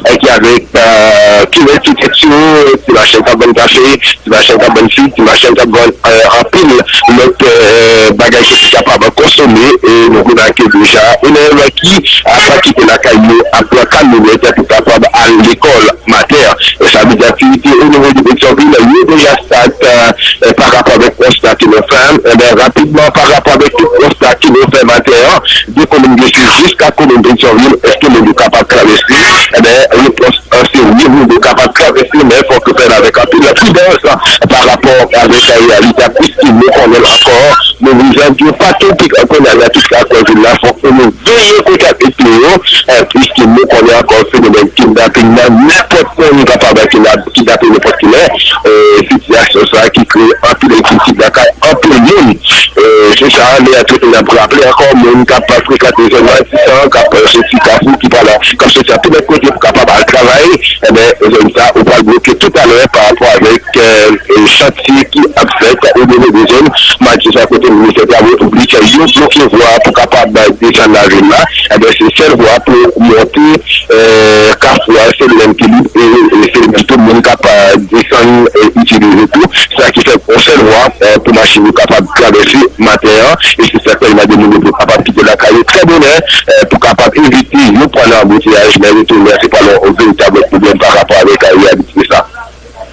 eh, ki avèk, eh, kilèt sou tèt yo, ti machann k ap vann kafe, ti machann k ap vann sik, ti machann k ap vann, eh, anpil lòt, eh, bagay ke nou kapab konsome, e nou remake deja elèv ki a pa kite lakay yo ap pran kamyonèt pou kapab al lekòl maten an. E sa vle di aktivite o nivo de Petyonvil yo deja stat, eh, eh, pa rapò avèk konsta ke nou fè, enben, rapidman, pa rapò avèk tout konsta ke nou fè maten an, de komin Gresye jiska komin Petyonvil, èske moun yo kapab travèse? Enben, repons an se wi, moun yo kapab travèse, men fòk yo fè l avèk anpil pridans pa rapò avèk reyalite a, piske nou konnen l ankò, nou vizaj yo pa tropik, kounye a tout sa k nan vil la, fòk nou veye kote ak mete yo, eh, piske nou konnen ankò fenomèn kidnaping nan, nenpòt moun kapab kidnap-, kidnape nenpòt kilè, eh, sitiyasyon sa ki kreye anpil enkyetid lakay anpil moun. Eh, se sa, lè a tout moun ap raple ankò, moun k ap frekante zòn Matisan, k ap soti Kafou, ki pa la, k ap soti anpil lòt kote pou kapab al travay, enben, zòn sa, ou pral bloke toutalè pa rapò avèk, eh, eh, chantye ki ap fèt o nivo de zòn Matisan, kote ministè travo piblik yo bloke vwa pou kapab desann lavil la. Enben, se sèl vwa pou monte, eh, Kafou a, se li menm ki lib, e, e se li menm tout moun k ap, eh, desann, eh, itilize tou. Sa ki fè yon sèl vwa, eh, pou machin yo kapab travèse maten an, e se sa k fè yo mande moun yo pou kapab kite lakay yo trè bonè, eh, pou kapab evite yo pran nan anbouteyaj lè yo tounen, se pral yon veritab pwoblèm pa rapò avèk reyalite sa.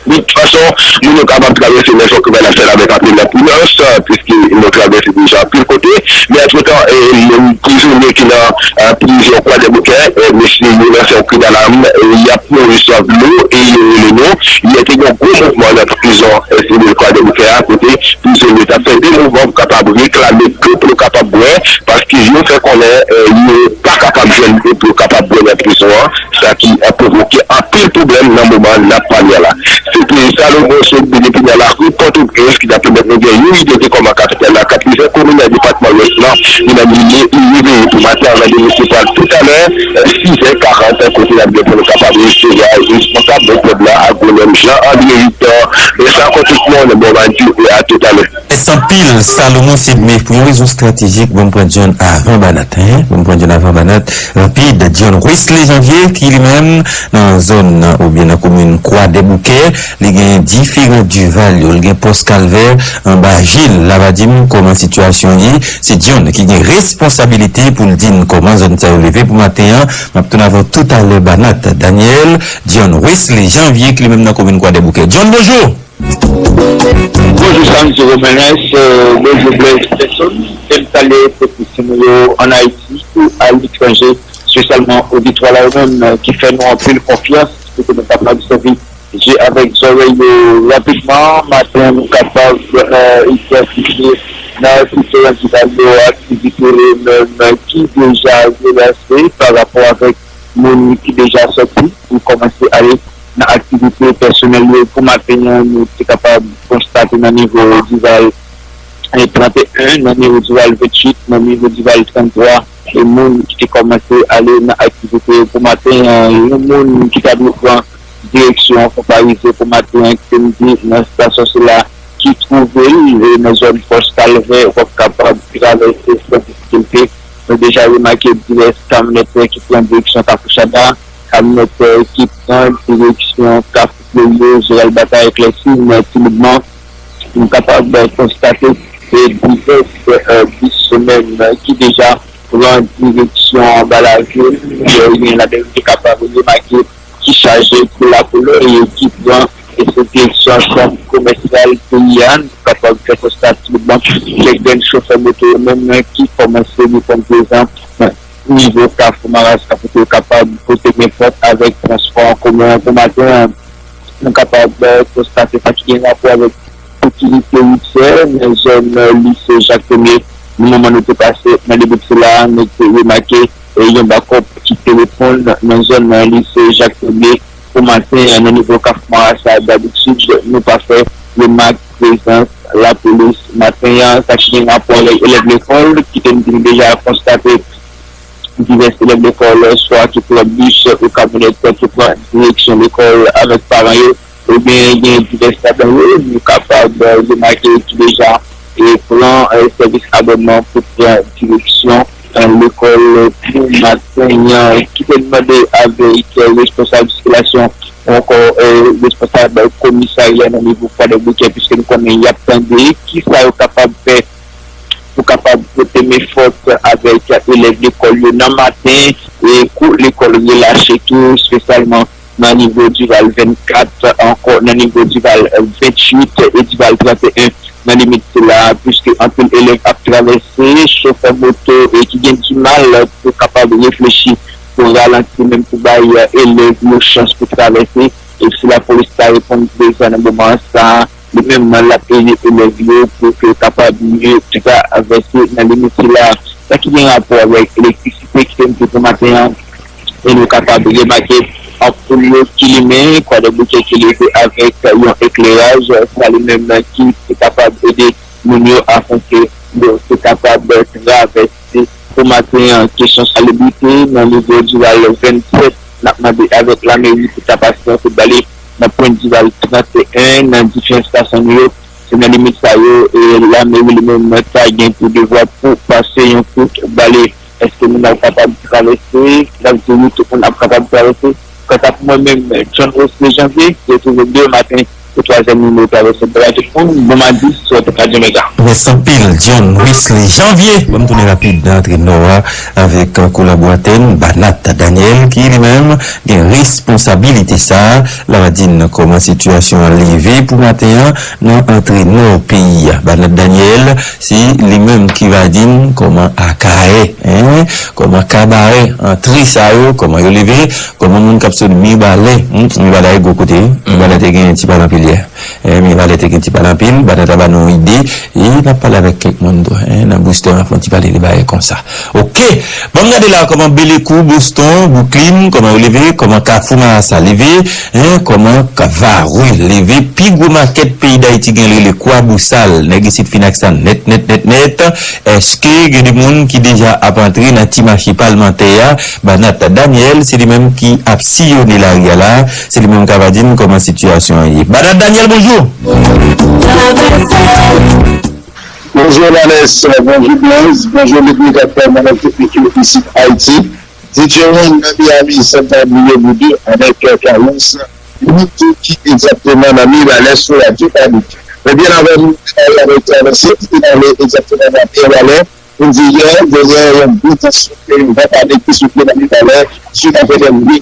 De tout fason, moun yo kapab travèse, men fòk yo fè l avèk anpil pridans, piske nou travèse deja anpil kote. Men antretan, eh, moun prizonye ki nan, eh, prizon Kwadèboukè, eh, mesye yo lanse yon kri dalam, eh, y ap mouri swaf dlo, e yo rele nou. Yè te gen yon gwo mouvman nan prizon, eh, sivil Kwadèboukè a, kote prizonye t ap fè de mouvman pou kapab reklame dlo pou yo kapab bwè, paske yo fè konnen, eh, yo pa kapab jwenn dlo pou yo kapab bwè nan prizon an. Sa ki ap pwovoke anpil pwoblèm nan moman n ap pale a la. Se te Salomon Sot, depi nan lari Pòtoprens, ki ta pèmèt nou gen yon ide de kòman kapital la, ka plizyè komin nan depatman Lwès lan, li nan milye, li reveye pou maten an, randevou se pral toutalè, sizè karant, kote n ap gen pou nou kapab resevwa responsab pèp la, Agwonòm Jean André Victor. Bonswa ankò tout moun, bon madi e a toutalè. Mèsi anpil, Salomon Sidme, pou yon rezon estratejik, ban m pran John avan Banat, hein? Ban m pran John avan Banat, rapid. John Wesley Janvier, ki li menm nan zòn nan, oubyen nan komin Kwadèboukè, li gen diferan Duval yo, li gen pòs Kalvè, anba Jil, la va di m kòman sitiyasyon ye. Se John ki gen responsabilite pou l di n kòman zòn sa yo leve pou maten an. M ap tounen avè w toutalè, Banat. Daniel, John Wesley Janvier, ki li menm nan komin Kwadèboukè. John, bonjou! Bonjou Samdi Romanes, bonjou Blaise Peterson, e m salye tout timoun yo ann Ayiti kou aletranje, espesyalman oditwa la yo menm ki fè nou anpil konfyans pou ke nou kapab sèvi je avèk zòrèy yo rapidman. Maten an nou kapab idantifye nan diferan divaj yo aktivite yo menm ki deja relanse pa rapò avèk moun ki deja sòti pou kòmanse ale nan aktivite pèsonèl yo pou maten an. Nou te kapab konstate nan nivo divaj trannteyen, nan nivo divaj venntuit, nan nivo divaj tranntwa, e moun ki te kòmanse ale nan aktivite yo pou maten an. Yon moun ki ta dwe pran direksyon Fonparize pou maten an ki te mete nan estasyon sila ki twouve l nan zòn Pòs Kalvè, w ap kapab travèse san difikilte. Nou deja remake divès kamyonèt ki pran direksyon Kafou Chada, kamyonèt ki pran direksyon Kafou Floryo, Jeral Batay, Klèsin, Ti Loubman. Nou kapab konstate divès bis menm ki deja pran direksyon anba lavil. Gen ladan yo ki kapab remake ki chaje kou lakoulè e ki pran direksyon sant komèsyal peyi a. Nou kapab fè konsta tou bon kèk grenn chofè moto yo menm ki kòmanse reponn prezan nan nivo Kafou Marasa pou yo kapab pote men fòt avèk transpò an komen an pou maten an. Nou kapab konstate sa ki gen rapò avèk sekirite woutyè nan zòn lise Jak Premye. Nan moman nou te pase nan limit sila, nou te remake yon bakòp ki te reponn nan zòn lise Jak Premye pou maten an nan nivo Kafou Marasa. Dabitid, nou pa fè remak prezans lapolis maten an. Sa ki gen rapò avèk elèv lekòl ki te deja konstate divès elèv lekòl swa ki pran bis ou kamyonèt ki pran direksyon lekòl avèk paran yo, ebyen gen divès ladan yo nou kapab remake ki deja pran sèvis abònman pou pran direksyon lekòl pou maten an. Ki te mande avèk responsab sikilasyon ou ankò responsab komisarya nan nivo Kwadèboukè, piske nou konnen y ap tande kisa yo kapab fè pou kapab pote men fòt avèk elèv lekòl yo nan maten e kou lekòl relache tou, espesyalman nan nivo Dival vennkat, ankò nan nivo Dival venntuit e Dival trannteyen. Nan limit sila, piske anpil elèv ap travèse, chofè moto e ki gen dimal pou kapab reflechi pou ralanti menm pou bay elèv yo chans pou travèse. E si lapolis ta reponn prezan nan moman sa a, li menm l ap ede elèv yo pou ke yo kapab mye travèse nan limit sila. Sa ki gen rapò avèk elektrisite ki te mete pou maten an, e nou kapab remake anpoul yo ki limen, Kwadèboukè ki leve avèk yon ekleraj, sa li menm ki te kapab ede moun yo afenke yo te kapab travèse. Pou maten an, kesyon salibrite nan nivo Dival vennsèt, n ap mande avèk lameri pou ta pase yon kout bale nan pwent Dival trannteyen nan diferan estasyon nou yo. Se nan limit sa yo e lameri li menm ta gen pou devwa pou pase yon kout bale. Èske moun ap kapab travèse? N ap di wi, tout moun ap kapab travèse. Kanta pou mwen menm, John Wesley Janvier, retwouve m demen maten pou twazyèm nimewo Travèse. Bèl a tout moun, bon madi sou Radyo Mega. Mèsi anpil, John Wesley Janvier. Ban m tounen rapid nan antre nò a avèk kolaboratè n, Banat Daniel, ki li menm gen responsabilite sa a. L ap di n kòman sitiyasyon an leve pou maten an nan antre nò peyi a. Banat Daniel, se li menm ki va di n kòman Akayè, en, kòman Kabarè, antre sa yo, kòman yo leve, kòman moun k ap sot Mibalè, hmm, Mibalè gwo kote wi, Mibalè te gen ti pale anpil yè. Eh, Mibalè te gen ti pale anpil, Banat ap ba nou ide, e n ap pale avèk kèk moun tou, en, nan booster an fè yon ti pale de bagay konsa. Oke, ban m gade la kòman Belekou, Boston, Bouklin, kòman yo leve, kòman Kafou Marasa leve, en, kòman K-, Varreux leve, pi gwo makèt peyi Dayiti gen l rele Kwabosal, nèg isit fin ak sa nèt, nèt, nèt, nèt. Èske gen de moun ki deja ap antre nan ti mache palmantè a? Banat Daniel, se li menm ki ap siyone lari a la, se li menm k ap di n kòman sitiyasyon an ye. Banat Daniel, bonjou! Bonjou Romanes, bonjou Blaise, bonjou ledmi k ap fè manèv teknik yo isit Ayiti. D J One nan Miami, Santa Maria Voodoo avèk Carlos. Li menm tou ki egzakteman nan Mibalè sou Radyo Pablik. Men byen avan nou te pale avèk Travèse ki te pale egzakteman nan Mibalè, nou di yè, genyen yon gwo tansyon ke yo pa pale ki soufle nan Mibalè, swit avèk yon gwo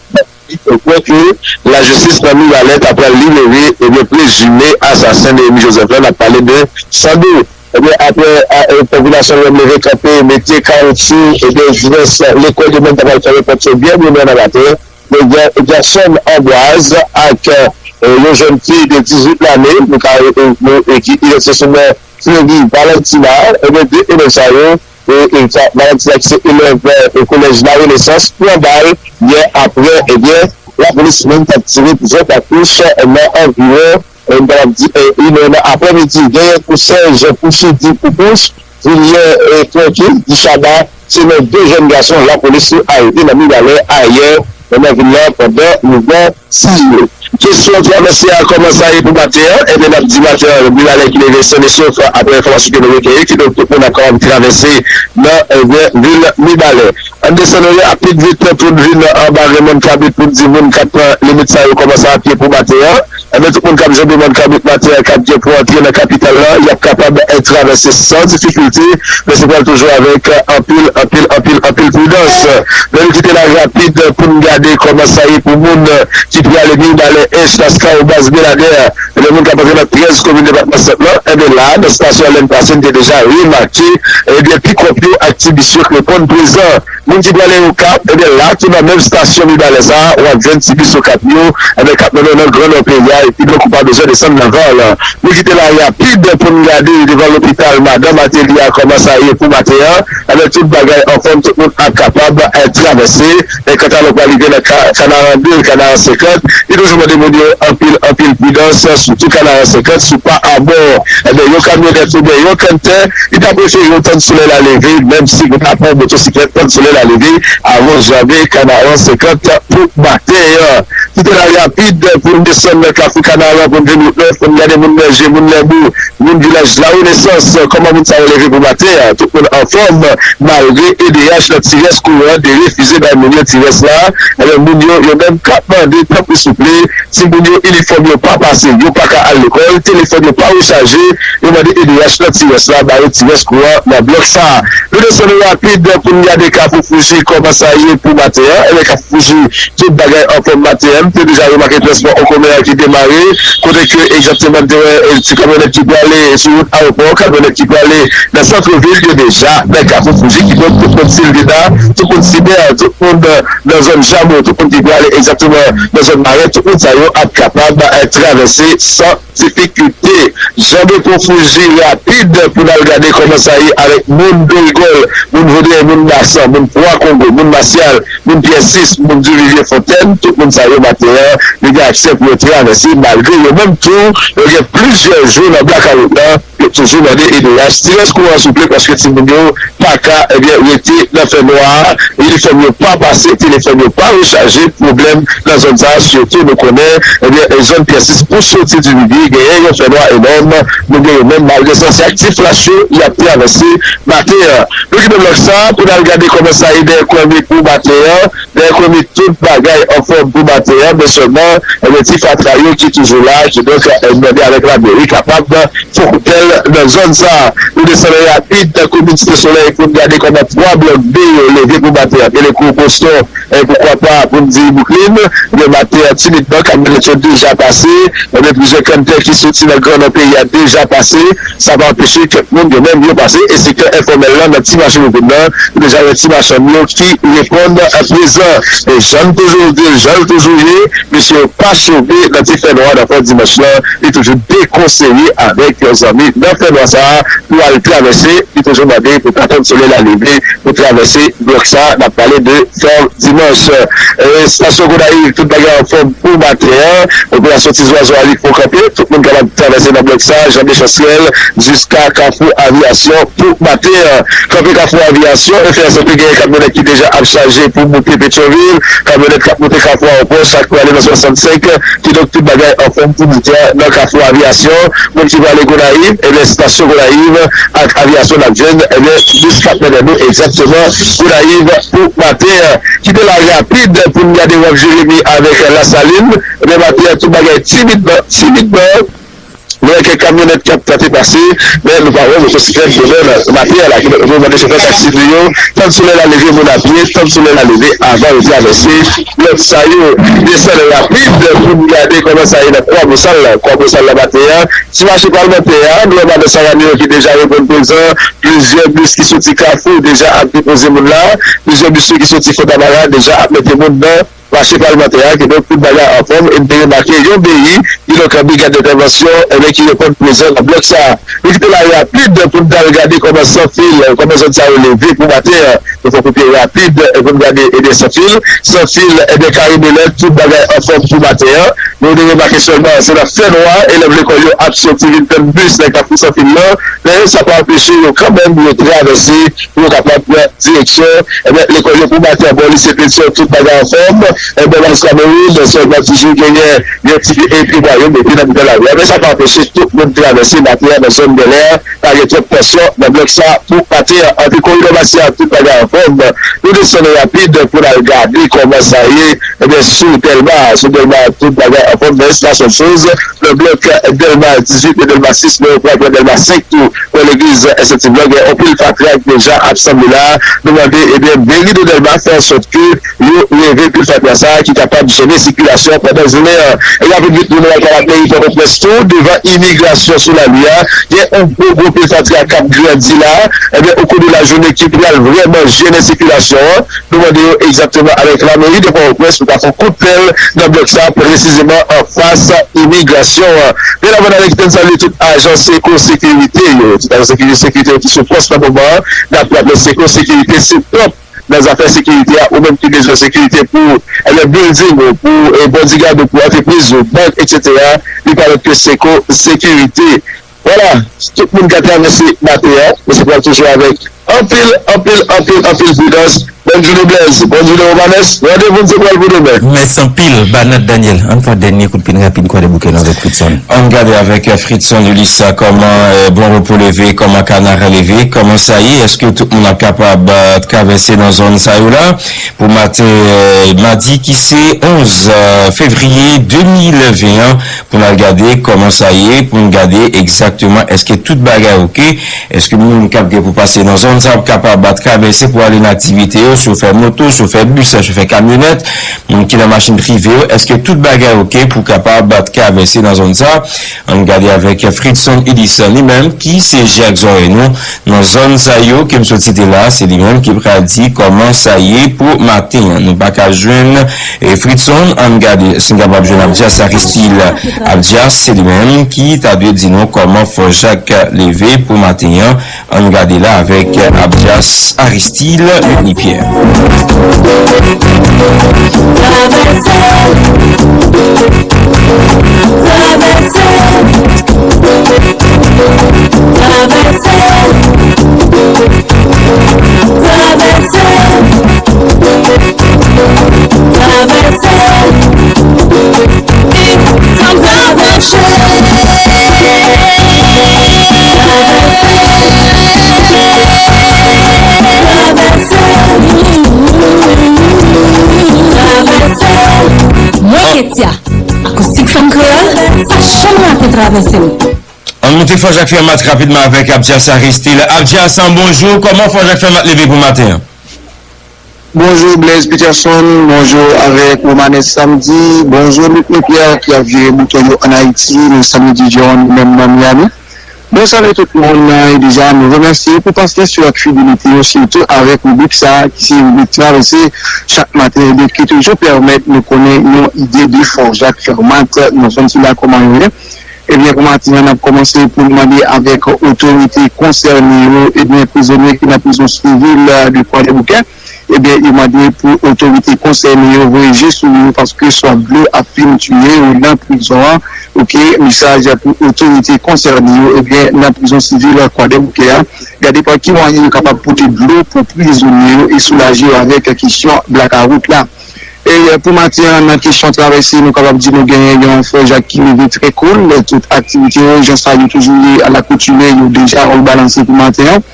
kwè ke lajistis nan Mibalè ta pral libere, ebyen, prezime asasen Néhémy Joseph la, n ap pale de Sandou. Ebyen, apre, a, e, popilasyon yo leve kanpe, mete kawotchou, ebyen, divès lekòl yo menm ta pral fèmen pòt yo byen bonè nan maten. Ebyen, Jackson Ambroise ak, e, yon jèn fi de dizuit lane, nou ka, e, e, e, ki idantifye sou non Fleury Valentina, ebyen, de elèv sa yo, e, e, sa, Valentina ki se elèv, e, kolèj La Renaissance, pran bal yè apre, ebyen, lapolis menm t ap tire plizyè katouch nan anviwon, e, nou kapab di, e, inè nan aprèmidi. Genyen kou sèj Pouchidi Poupouch, Julien, e, Francky, Dichaba, se non de jèn gason lapolis te arete nan Mibalè ayè nan vil la pandan mouvman sivil. Kesyon travèse a, kòman sa ye pou maten an? Ebyen, n ap di maten an, Mibalè ki leve sèn e sof apre enfòmasyon ke nou rekèyi, kidonk tout moun ap kapab travèse nan, ebyen, vil Mibalè. Ann desann rapid vit pou n vin anba Raymond Kabrit pou n di moun k ap pran limit sa yo kòmanse a pye pou maten an. Ebyen, tout moun k ap janbe mòn kabrit maten an, k ap gen pou antre nan kapital la, y ap kapab, eh, travèse san difikilte, men se pral toujou avèk, eh, anpil, anpil, anpil, anpil pridans. Men nou kite la rapid pou n gade kòman sa ye pou moun, eh, ki prale Mibalè, Ench, Laskawobas, Beladè. Ebyen, moun k ap antre nan trèz komin depatman Sant lan, ebyen, la, nan espas yo lè n pase, n te deja remake, ebyen, pikòp yo ak ti bis yo k reponn prezan. Moun ki prale Okap, ebyen, la tou nan menm estasyon Mibalè sa a, w ap jwenn ti bis Okap yo, ebyen, k ap mennen w nan Gran Nò peyi a, epi donk ou pa bezwen desann nan van an. Nou kite la rapid pou n gade devan lopital Madan Mateli a kòman sa ye pou maten an. Ebyen, tout bagay anfòm, tout moun ap kapab, eh, travèse. E kanta lè w pral rive nan Ka-, Kanaran de, Kanaran senkant, li toujou mande moun yo anpil, anpil pridans, sitou Kanaran senkant, si w pa abò, ebyen, yon kamyonèt oubyen yon kanntè, li ta prefere w tann solèy la leve, menm si w ta pran motosiklèt, tann solèy la leve avan w janbe Kanaran senkant pou maten an. Kite la rapid pou n desann nan Kafou Kanaran, pou n vin wout nèf, pou n gade moun Nèje, moun Lèbou, moun vilaj La Renaissance, kòman moun sa yo leve pou maten an? Tout moun anfòm, malgre E D H nan ti rès kouran te refize bay moun yo ti rès la. Ebyen, moun yo, yo menm k ap mande, tanpri souple, timoun yo, inifòm yo pa pase, yo pa ka al lekòl, telefòn yo pa rechaje, yo mande E D H nan ti rès la, ba yo ti rès kouran nan blòk sa a. Nou desann rapid pou n gade Kafou Fouji, kòman sa ye pou maten an. Ebyen, Kafou Fouji, tout bagay anfòm maten an. M te deja remake transpò an komen an ki demare. Kote ke egzakteman n te wè, e, ti kamyonèt ki prale sou wout ayewopò, kamyonèt ki prale nan sant vil, yo deja nan Kafou Fouji, kidonk tout moun Silvina, tout moun Sibè, tout moun, e, nan zòn Jamo, tout moun ki prale egzakteman nan zòn Marèt, tout moun sa yo ap kapab, e, travèse san difikilte. Jan de konfouji rapid pou n al gade kòman sa ye avèk moun Dorigòl, moun Vodrèy, moun Basan, moun Pwa Kongo, moun Masyal, moun Pyè sis, moun Divivye Fontèn, tout moun sa yo maten an, yo gen aksè pou yo travèse, malgre yo menm tou, yo gen plizyè jou nan blakawout lan, yo toujou mande E D H, ti rès kouran souple, paske timoun yo pa ka, ebyen, rete nan fènwa a, inifòm yo pa pase, telefòn yo pa rechaje, pwoblèm nan zòn sa a, sitou nou konnen, ebyen, zòn Pyè sis pou soti Divivye, genyen yon fènwa enòm, nou gen yo menm, malgre sa, se ak ti flach yo, y ap travèse maten an. Nou kite blòk sa a, pou n al gade kòman sa ye dèyè Kwèmi pou maten an, dèyè Kwèmi tout bagay anfòm pou maten an, men sèlman, ebyen, ti fatra yo ki toujou la, kidonk, eh, mande avèk lameri kapab fè koutèl nan zòn sa a. Nou desann rapid nan komin Site Solèy pou n gade kòman twa blòk B yo leve pou maten an. Pelekou, Boston, e poukwa pa pou n di Bouklin. Ebyen, maten an, timidman, kamyonèt yo deja pase. Ebyen, plizyè kanntè ki soti nan Gran Nò peyi a deja pase. Sa pa anpeche kèk moun yo menm yo pase. E sektè enfòmèl lan, nan ti mache Bouklin nan, nou deja wè ti machann yo ki reponn, e, prezan. E jan n toujou di, jan l toujou ye, mesye yo pa chome nan ti fènwa nan fè dimanch lan. Li toujou dekonseye avèk yon zanmi nan fènwa sa a pou al travèse. Li toujou mande pou ta tann solèy la leve pou travèse blòk sa a. N ap pale de fè dimanch. E, estasyon Gonayiv, tout bagay anfòm pou maten an. Popilasyon Ti Zwazo a li fon kanpe. Tout moun kapab travèse nan blòk sa a, Jan Dechansrèl, jiska Kafou Aviyasyon pou maten an. Kanpe Kafou Aviyasyon, e fè santi genyen kamyonèt ki deja ap chaje pou moute Petyonvil. Kamyonèt k ap moute Kafou Ayewopò, chak prale nan swasannsenk. Kidonk, tout bagay anfòm pou maten an nan Kafou Aviyasyon. Moun ki prale Gonayiv, ebyen, estasyon Gonayiv ak Aviyasyon n ap jwenn, ebyen, bis k ap mennen nou egzakteman Gonayiv pou maten an. Kite la rapid pou n gade Waf Jeremi avèk Lasalin. Ebyen, maten an, tout bagay timidman, timidman. Nou wè kèk kamyonèt k ap tante pase, men nou pa wè motosiklèt devan nan maten an la. Kidonk, nou mande chofè taksi nou yo, tann solèy la leve, moun a pye, tann solèy la leve avan yo travèse blòk sa yo. Desann rapid pou n gade kòman sa ye nan Kwa Bosal la. Kwa Bosal la maten an, sou mache palmantè a, nou wè madan Sarah Miron ki deja reponn prezan, plizyè bis ki soti Kafou deja ap depoze moun la, plizyè bis tou ki soti Fontamara deja ap mete moun nan mache palmantè a, kidonk tout bagay anfòm, e m te remake yon B I, kidonk brigad dentèvansyon, ebyen, ki reponn prezan nan blòk sa a. Nou kite la rapid pou n t al gade kòman Sanfil, kòman zòn sa yo leve pou maten an. Nou fè koute rapid, e pou n gade, ebyen, Sanfil, Sanfil, ebyen, Kari Belè, tout bagay anfòm pou maten an. Nou te remake sèlman, se nan fènwa, elèv lekòl yo ap soti vin tann bis nan Kafou Sanfil lan, men sa pa anpeche yo kanmenm yo travèse pou yo kapab pran direksyon, ebyen, lekòl yo pou maten an, bò lise Petyòn, tout bagay anfòm, ebyen, Baz Kamewoun, sèlman toujou genyen yon ti epi mwayen mete nan mitan lari a, men sa pa anpeche tout moun travèse maten an nan zòn Bèlè a, pa gen twòp tansyon nan blòk sa a pou maten an. Antre koridò Masyal, tout bagay anfòm, nou desann rapid pou n al gade kòman sa ye, ebyen, sou Dèlma, sou Dèlma, tout bagay anfòm, men se pa sèl choz, nan blòk Dèlma dizuit e Dèlma sis, men yo pral pran Dèlma senk tou, bò legliz Sent Iv lan, gen anpil fatra k deja ap sanble la. Nou mande, ebyen, meri de Dèlma fè ansòt ke yo leve pil fatra sa a ki kapab jennen sikilasyon pandan jounen an. E rapid vit, nou wè Kalaberi Pòtoprens tou, devan imigrasyon sou lari a, gen yon gwo, gwo pil fatra k ap grandi la. Ebyen, okou de lajounen ki pral vrèman jennen sikilasyon an. Nou mande yo egzakteman avèk lameri de Pòtoprens pou ta fè yon kout pèl nan blòk sa a, presizeman anfas imigrasyon an. Men avan n ale kite n salye tout ajan Seko Sekirite yo, tout ajan Seko Sekirite yo ki sou pòs nan moman an, n ap raple Seko Sekirite se top nan zafè sekirite a, ou menm ki bezwen sekirite pou, ebyen, building ou, pou, eh, bodyguard ou, pou antrepriz ou, bank, etsetera, li pa lòt ke Seko Sekirite. Vwala, tout moun k ap travèse maten an, mesye pral toujou avèk anpil, anpil, anpil, anpil pridans. Bòn jounen Blaise, bòn jounen Romanes, randevou n se pral pou demen. Mèsi anpil, Banat Daniel. Ann fè dènye kout pin rapid Kwadèboukè nou avèk Fritson. Ann gade avèk, eh, Fritson Ulysse, kòman, eh, bon repo leve, kòman Kanara leve, kòman sa ye, èske tout moun ap kapab, eh, travèse nan zòn sa yo la? Pou maten, eh, madi ki se onz, eh, fevriye de mil ven an, pou n al gade kòman sa ye, pou n gade egzakteman èske tout bagay oke, èske moun k ap gen pou pase nan zòn sa ap kapab travèse pou ale nan aktivite yo, chofè moto, chofè bis, chofè kamyonèt, moun ki nan machin prive yo, èske tout bagay oke pou kapab travèse nan zòn sa? Ann gade avèk Fritson Ulysse li menm, ki se je ak zòrèy nou nan zòn sa yo ke m sot site la, se li menm ki pral di kòman sa ye pou maten an. Nou pa ka jwenn, eh, Fritson, ann gade si n kapab jwenn Abdias Aristil. Abdias, se li menm ki ta dwe di nou kòman Fò Jak leve pou maten an. Ann gade la avèk Abdias Aristil Lupierre. Mwen Ketia, akoustik Fanm Kreyòl, pa janm rate travèse m. Ann moute Fò Jak Fèmat rapidman avèk Abdias Aristil. Abdias, bonjou. Kòman Fò Jak Fèmat leve pou maten an? Bonjou Blaise Peterson, bonjou avèk Romanes Samedi, bonjou Luc Lupierre ki ap vire bouton yo ann Ayiti nan Samedi John, menm nan Miami. Bon, salye tout moun, e deja nou remèsye yo pou pasyans yo ak fidelite yo, sitou avèk ribrik sa a ki se ribrik Travèse chak maten, ebyen ki toujou pèmèt nou konnen yon ide de Fò Jak Fèmat nan zòn sila kòman yo ye. Ebyen, pou maten an, n ap kòmanse pou n mande avèk otorite konsène yo, ebyen, prizonye ki nan prizon sivil, eh, de Kwadèboukè, ebyen, yo mande pou otorite konsène yo voye je sou yo paske swaf dlo ap fin tiye yo nan prizon an. Oke, mesaj pou otorite konsène yo, ebyen, nan prizon sivil Kwadèboukè a, gade pa ki mwayen yo kapab pote dlo pou prizonye yo e soulaje yo avèk kesyon blakawout la. E, eh, pou maten an, nan kesyon travèse, nou kapab di nou genyen yon Fò Jak ki leve trè cool. Tout aktivite yo, jan sa yo toujou ye alakoutime, yo deja rebalanse pou maten an.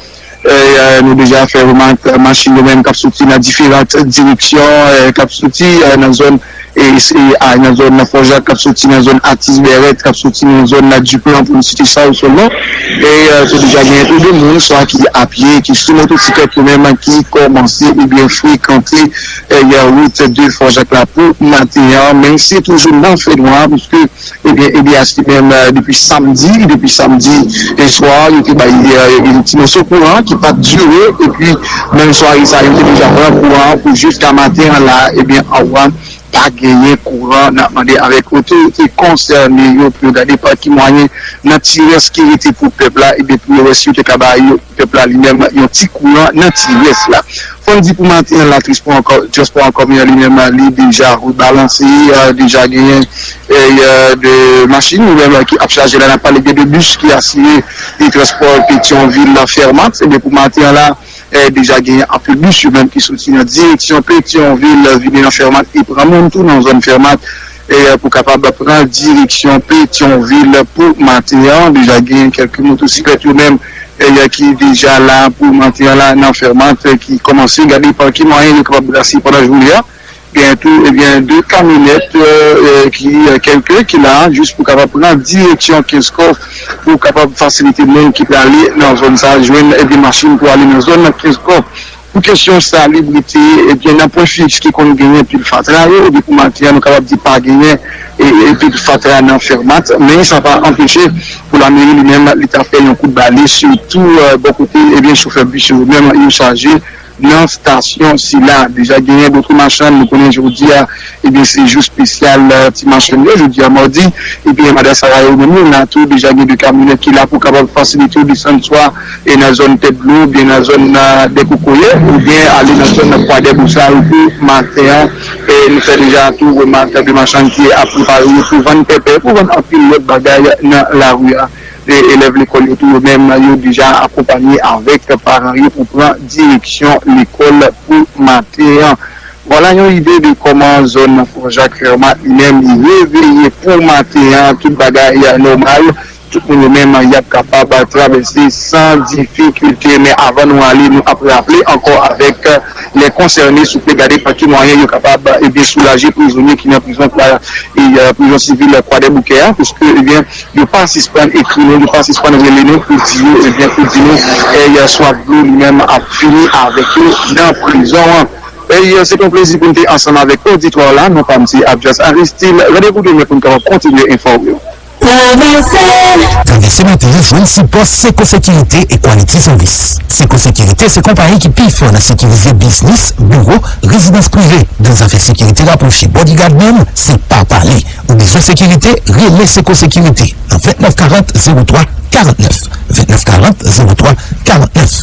E, e, nou deja fè remak, e, machin yo menm k ap soti nan diferan direksyon, e, k ap soti, e, nan zòn, e, e, a, nan zòn nan Fò Jak, k ap soti nan zòn Atis Bèrèt, k ap soti nan zòn nan Diplan, pou n site sa yo sèlman. E, e, te deja genyen tou de moun, swa ki apye, ki sou motosiklèt yo menm, ki kòmanse ebyen frekante, e, wout de Fò Jak la pou maten an. Men se toujou nan fènwa, piske Ebyen, E D H li menm, e, depi samdi, depi samdi e swa, yo te bay, e, yon ti moso kouran ki pa t dire, epi menm sware sa, yo te deja pran kouran pou jiska maten an la, ebyen, anwa, pa genyen kouran. N ap mande avèk otorite konsène yo pou yo gade pa ki mwayen, nan ti rès ki rete pou pèp la, ebyen, pou yo wè si yo te ka bay yo pèp la li menm yon ti kouran nan ti rès la. Fò n di pou maten an la, transpò an kò-, transpò an kòmyon li menm li deja rebalanse, e, deja genyen, e, e, de machin li menm ki ap chaje la, n ap pale byen de bis ki asire li transpò Petyonvil la Fèmat. Ebyen pou maten an la, e, deja genyen anpil bis yo menm ki soti nan direksyon Petyonvil vini nan Fèmat e pran moun tou nan zòn Fèmat, e, pou kapab pran direksyon Petyonvil pou maten an. Deja gen kèlke motosiklèt yo menm, e, ki deja la pou maten an la nan Fèmat, e, ki kòmanse gade pa ki mwayen yo kapab brase pandan jounen an. Gen tou, ebyen, de kamyonèt, e, e, ki, e, kèlke ki la jis pou kapab pran direksyon Kenskòf pou kapab fasilite moun ki prale nan zòn sa jwenn, ebyen, machin pou ale nan zòn Kenskòf. Pou kesyon salibrite, ebyen, nan pwen fiks ki konn genyen pil fatra yo, ebyen, pou maten an, nou kapab di pa genyen, e, e, pil fatra nan Fèmat, men sa pa anpeche pou lameri li menm, li ta fè yon kout bale, sitou, e, bò kote, ebyen, chofè bis yo menm, yo chaje nan stasyon sila. Deja genyen dòt machann, nou konnen jodi a, ebyen, se jou espesyal, e, ti machann yo, jodi a madi, ebyen, madanm Sara yo menm, yo la tou, deja gen de kamyonèt ki la pou kapab fasilite yo desann swa e nan zòn Tèt Dlo, oubyen nan zòn, e, Dèkokoye, oubyen ale nan zòn Kwadèboukè pou maten an. E nou fè deja tou remak de machann ki ap prepare yo pou vann pèpè, pou vann anpil lòt bagay nan lari a. E elèv lekòl yo tou, yo menm, yo deja akonpanye avèk paran yo pou pran direksyon lekòl pou maten an. Vwala yon ide de kòman zòn Fò Jak Fèmat li menm li reveye pou maten an, tout bagay nòmal. Tout moun yo menm, y ap kapab travèse san difikilte. Men avan nou ale, nou ap raple ankò avèk, e, lè konsène, souple gade pa ki mwayen yo kapab, ebyen, soulaje prizonye ki nan prizon Kwa-, e, e, prizon sivil Kwadèboukè a, piske, ebyen, yo pa sispann ekri nou, yo pa sispann rele nou pou di yo, ebyen, pou di nou, e, swaf dlo li menm ap fini avèk yo nan prizon an. E, se te yon plezi pou n te ansanm avèk oditwa la. Non pa m se Abdias Aristide. Randevou demen pou n kapab kontinye enfòme w. Travèse maten an jwenn sipò Seco Sécurité et Quality Service. Seco Sécurité se konpayi ki pi fò nan sekirize biznis, biwo, rezidans prive. Nan zafè sekirite rapwoche, bodyguard menm, se pa pale. Ou bezwen sekirite, rele Seco Sécurité nan vennèf karant zewo twa karantnèf. Vennèf karant zewo twa karantnèf.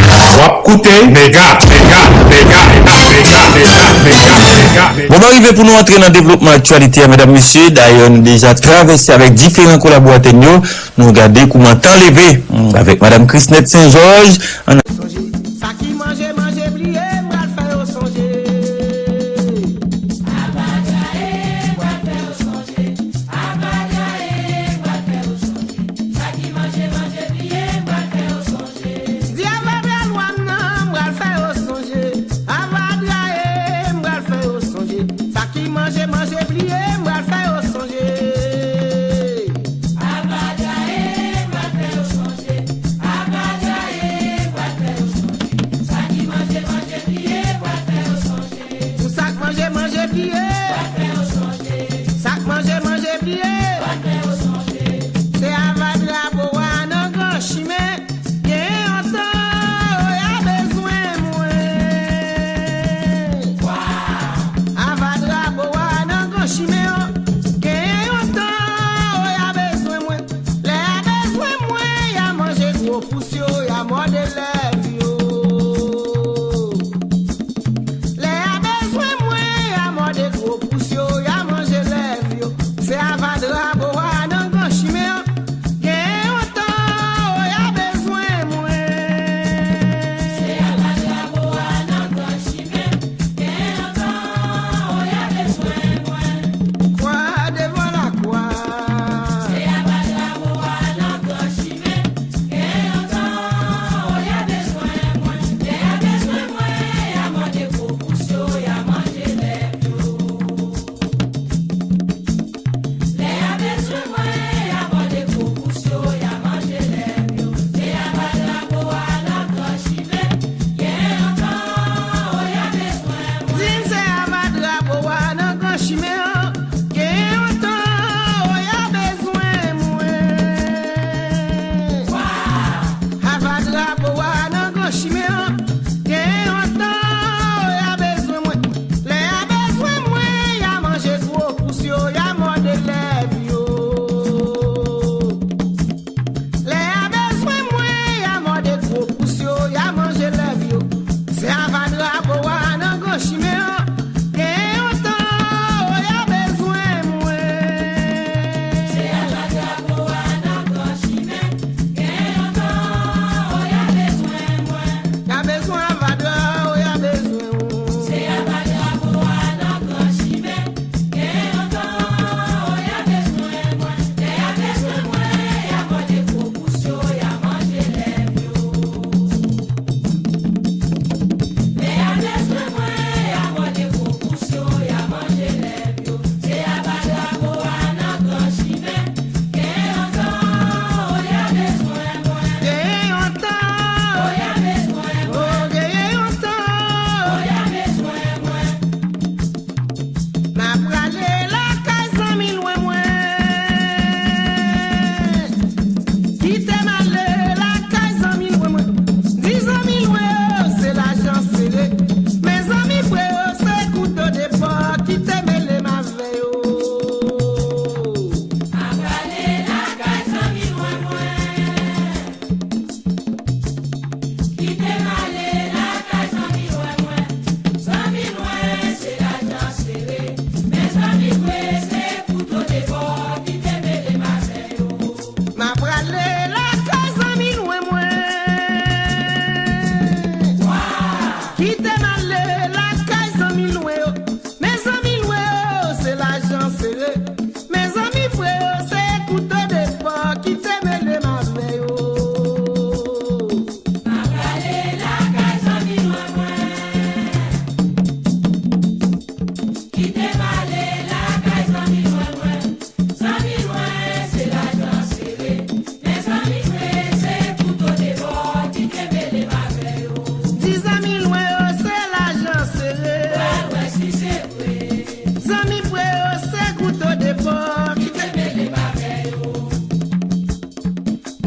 W ap koute Mega, Mega, Mega. Moman rive pou nou antre nan devlopman aktyalite a, medam, mesye. Dayè, nou deja travèse avèk diferan kolaboratè n yo. Nou gade kouman tan leve, mm, avèk madam Chrisnette Saint-Georges. Ann- Sa ki manje, manje bliye, m pral fè yo sonje. Abadjaye, m pral fè yo sonje. Abadjaye, m pral fè yo sonje. Sa ki manje, manje bliye, m pral fè yo sonje. Di avadra lwa m nan, m pral fè yo sonje. Avadra e, m pral fè yo sonje. Sa ki manje, manje bliye, m pral fè yo sonje. Avadra e, m pral fè yo sonje. Avadra e, m pral fè yo sonje. Sa ki manje, manje bliye, m pral fè yo sonje. Pou sa k manje, manje bliye. Sa k manje, manje bliye. Se avadra bowa nan gran chimen. Gen yon tan, oya bezwen mwen. Avadra bowa nan gran chimen an. Gen yon tan, oya bezwen mwen. Lè a bezwen mwen, y a manje gwo pous yo, y a mòde lèv yo. Lè a bezwen mwen, y a mòde gwo pous yo, y a manje lèv yo. Se avadra bowa nan gran chimen an. Gen yon tan, oya bezwen mwen. Se avadra bowa nan gran chimen. Gen yon tan, oya bezwen mwen. Kwa devan lakwa. Se avadra bowa nan gran chimen. Gen yon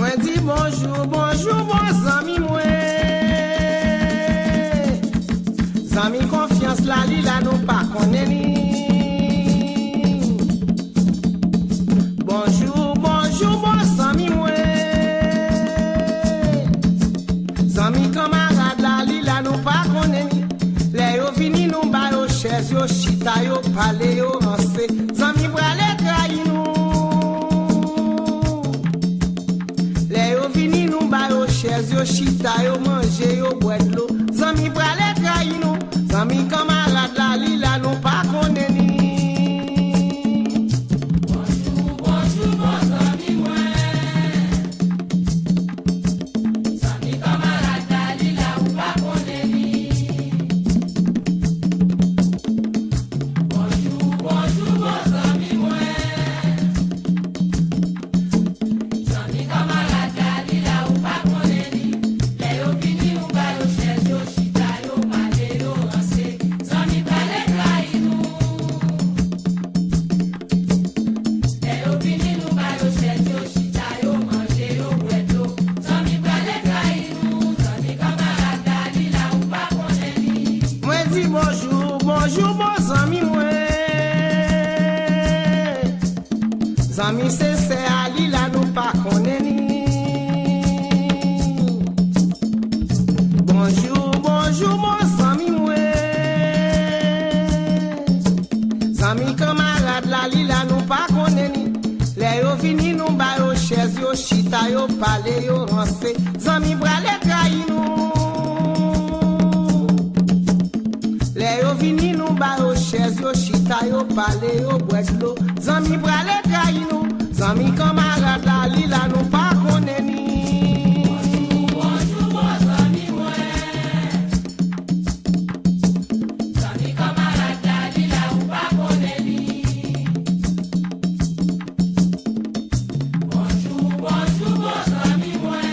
Mwen di bonjou, bonjou, bon zanmi mwen. Zanmi konfyans la, li la nou pa konnen li. Bonjou, bonjou, bon zanmi mwen. Zanmi kanmarad la, li la nou pa konnen li. Lè yo vini, nou ba yo chèz, yo chita, yo pale, yo ranse. Zanmi prale trayi nou. Lè yo vini, nou ba yo chèz, yo chita, yo manje, yo bwè dlo. Zanmi prale trayi nou. Zanmi kanmarad la, li la nou pa konnen li. Bonjou, bonjou, bon zanmi mwen. Zanmi kanmarad la, li la ou pa konnen li. Bonjou, bonjou, bon zanmi mwen. Zanmi kanmarad la, li la ou pa konnen li. Lè yo vini, ou ba yo chèz, yo chita, yo pale, yo ranse. Zanmi prale trayi nou. Lè yo vini, nou ba yo chèz, yo chita, yo manje, yo bwè dlo. Zanmi prale trayi nou. Zanmi kanmarad la, li la ou pa konnen li. Mwen di bonjou, bonjou, bon zanmi mwen. Zanmi sensè a, li la nou pa konnen li. Bonjou, bonjou, bon zanmi mwen. Zanmi kanmarad la, li la nou pa konnen li. Lè yo vini, nou ba yo chèz, yo chita, yo pale, yo ranse. Zanmi prale trayi nou. Lè yo vini, nou ba yo chèz, yo chita, yo pale, yo bwè dlo. Zanmi prale trayi nou. Zanmi kanmarad la, li la nou pa konnen li. Bonjou, bonjou, bon zanmi mwen. Zanmi kanmarad la, li la ou pa konnen li. Bonjou, bonjou, bon zanmi mwen.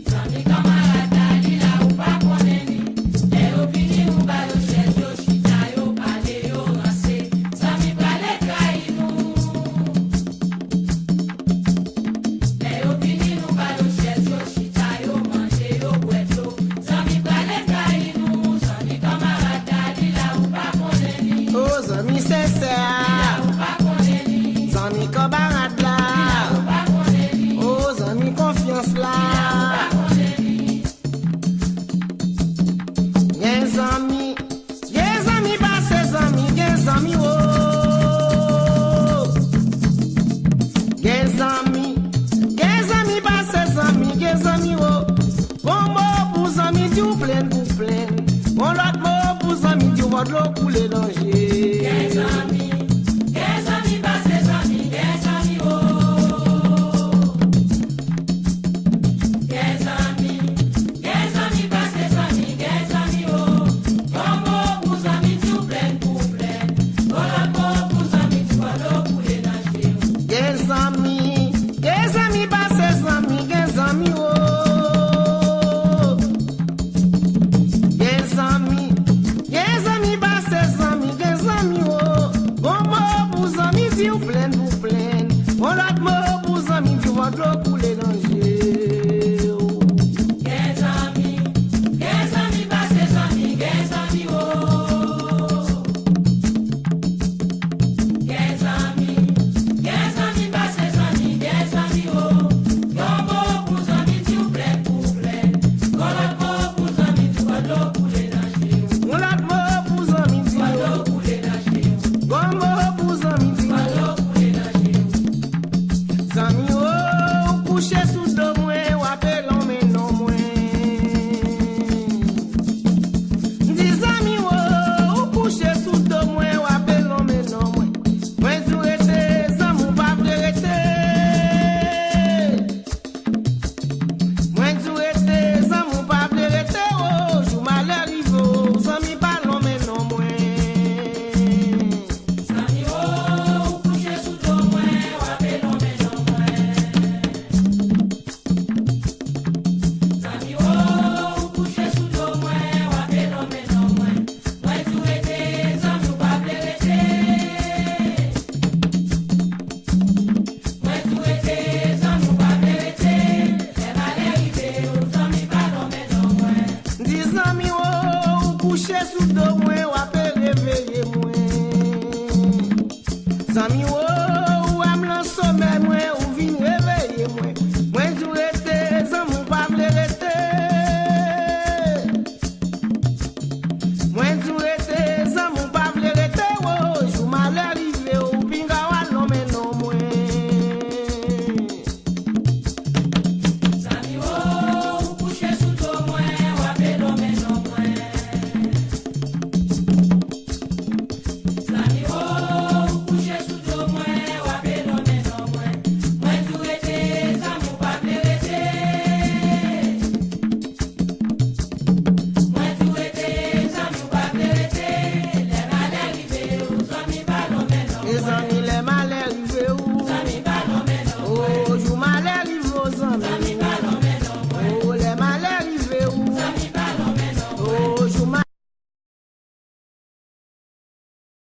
Zanmi kanmarad la, li la ou pa konnen li. Lè yo vini, nou ba yo chèz, yo chita, yo pale, yo ranse. Zanmi prale trayi nou. Lè yo vini, nou ba yo chèz, yo chita, yo manje, yo bwè dlo. Zanmi prale trayi nou. Zanmi kanmarad la, li la ou pa konnen li. O zanmi sensè a. Li la ou pa konnen li. Zanmi kanmarad la. Li la ou pa konnen li. O zanmi konfyans la. Li la ou pa konnen li. Gen zanmi, gen zanmi pase zanmi, gen zanmi wo. Gen zanmi, gen zanmi pase zanmi, gen zanmi wo. Gon mo pou zanmi di w plenn pou plenn. Gon lòt mo pou zanmi di w fò dlo koule nan je. Gen zanmi, gen zanmi pase zanmi, gen zanmi wo. Gen zanmi, gen zanmi pase zanmi, gen zanmi wo. Gon mo pou zanmi di w plenn pou plenn. Gon lòt mo pou zanmi di w fò dlo koule nan je w. Gen zanmi, gen zanmi pase zanmi, gen zanmi wo. Gen zanmi, gen zanmi pase zanmi, gen zanmi wo. Gon mo pou zanmi di w plenn pou plenn. Gon lòt mo pou zanmi di w fò dlo koule nan je w. Gen zanmi, gen zanmi pase zanmi, gen zanmi wo. Gen zanmi, gen zanmi pase zanmi, gen zanmi wo. Gon mo pou zanmi di w plenn pou plenn. Gon lòt mo pou zanmi di w fò dlo koule nan je w. Gon lòt mo pou zanmi di w fò dlo koule nan je w. Gon mo pou zanmi di w fò dlo koule nan je w. Zanmi wo, ou kouche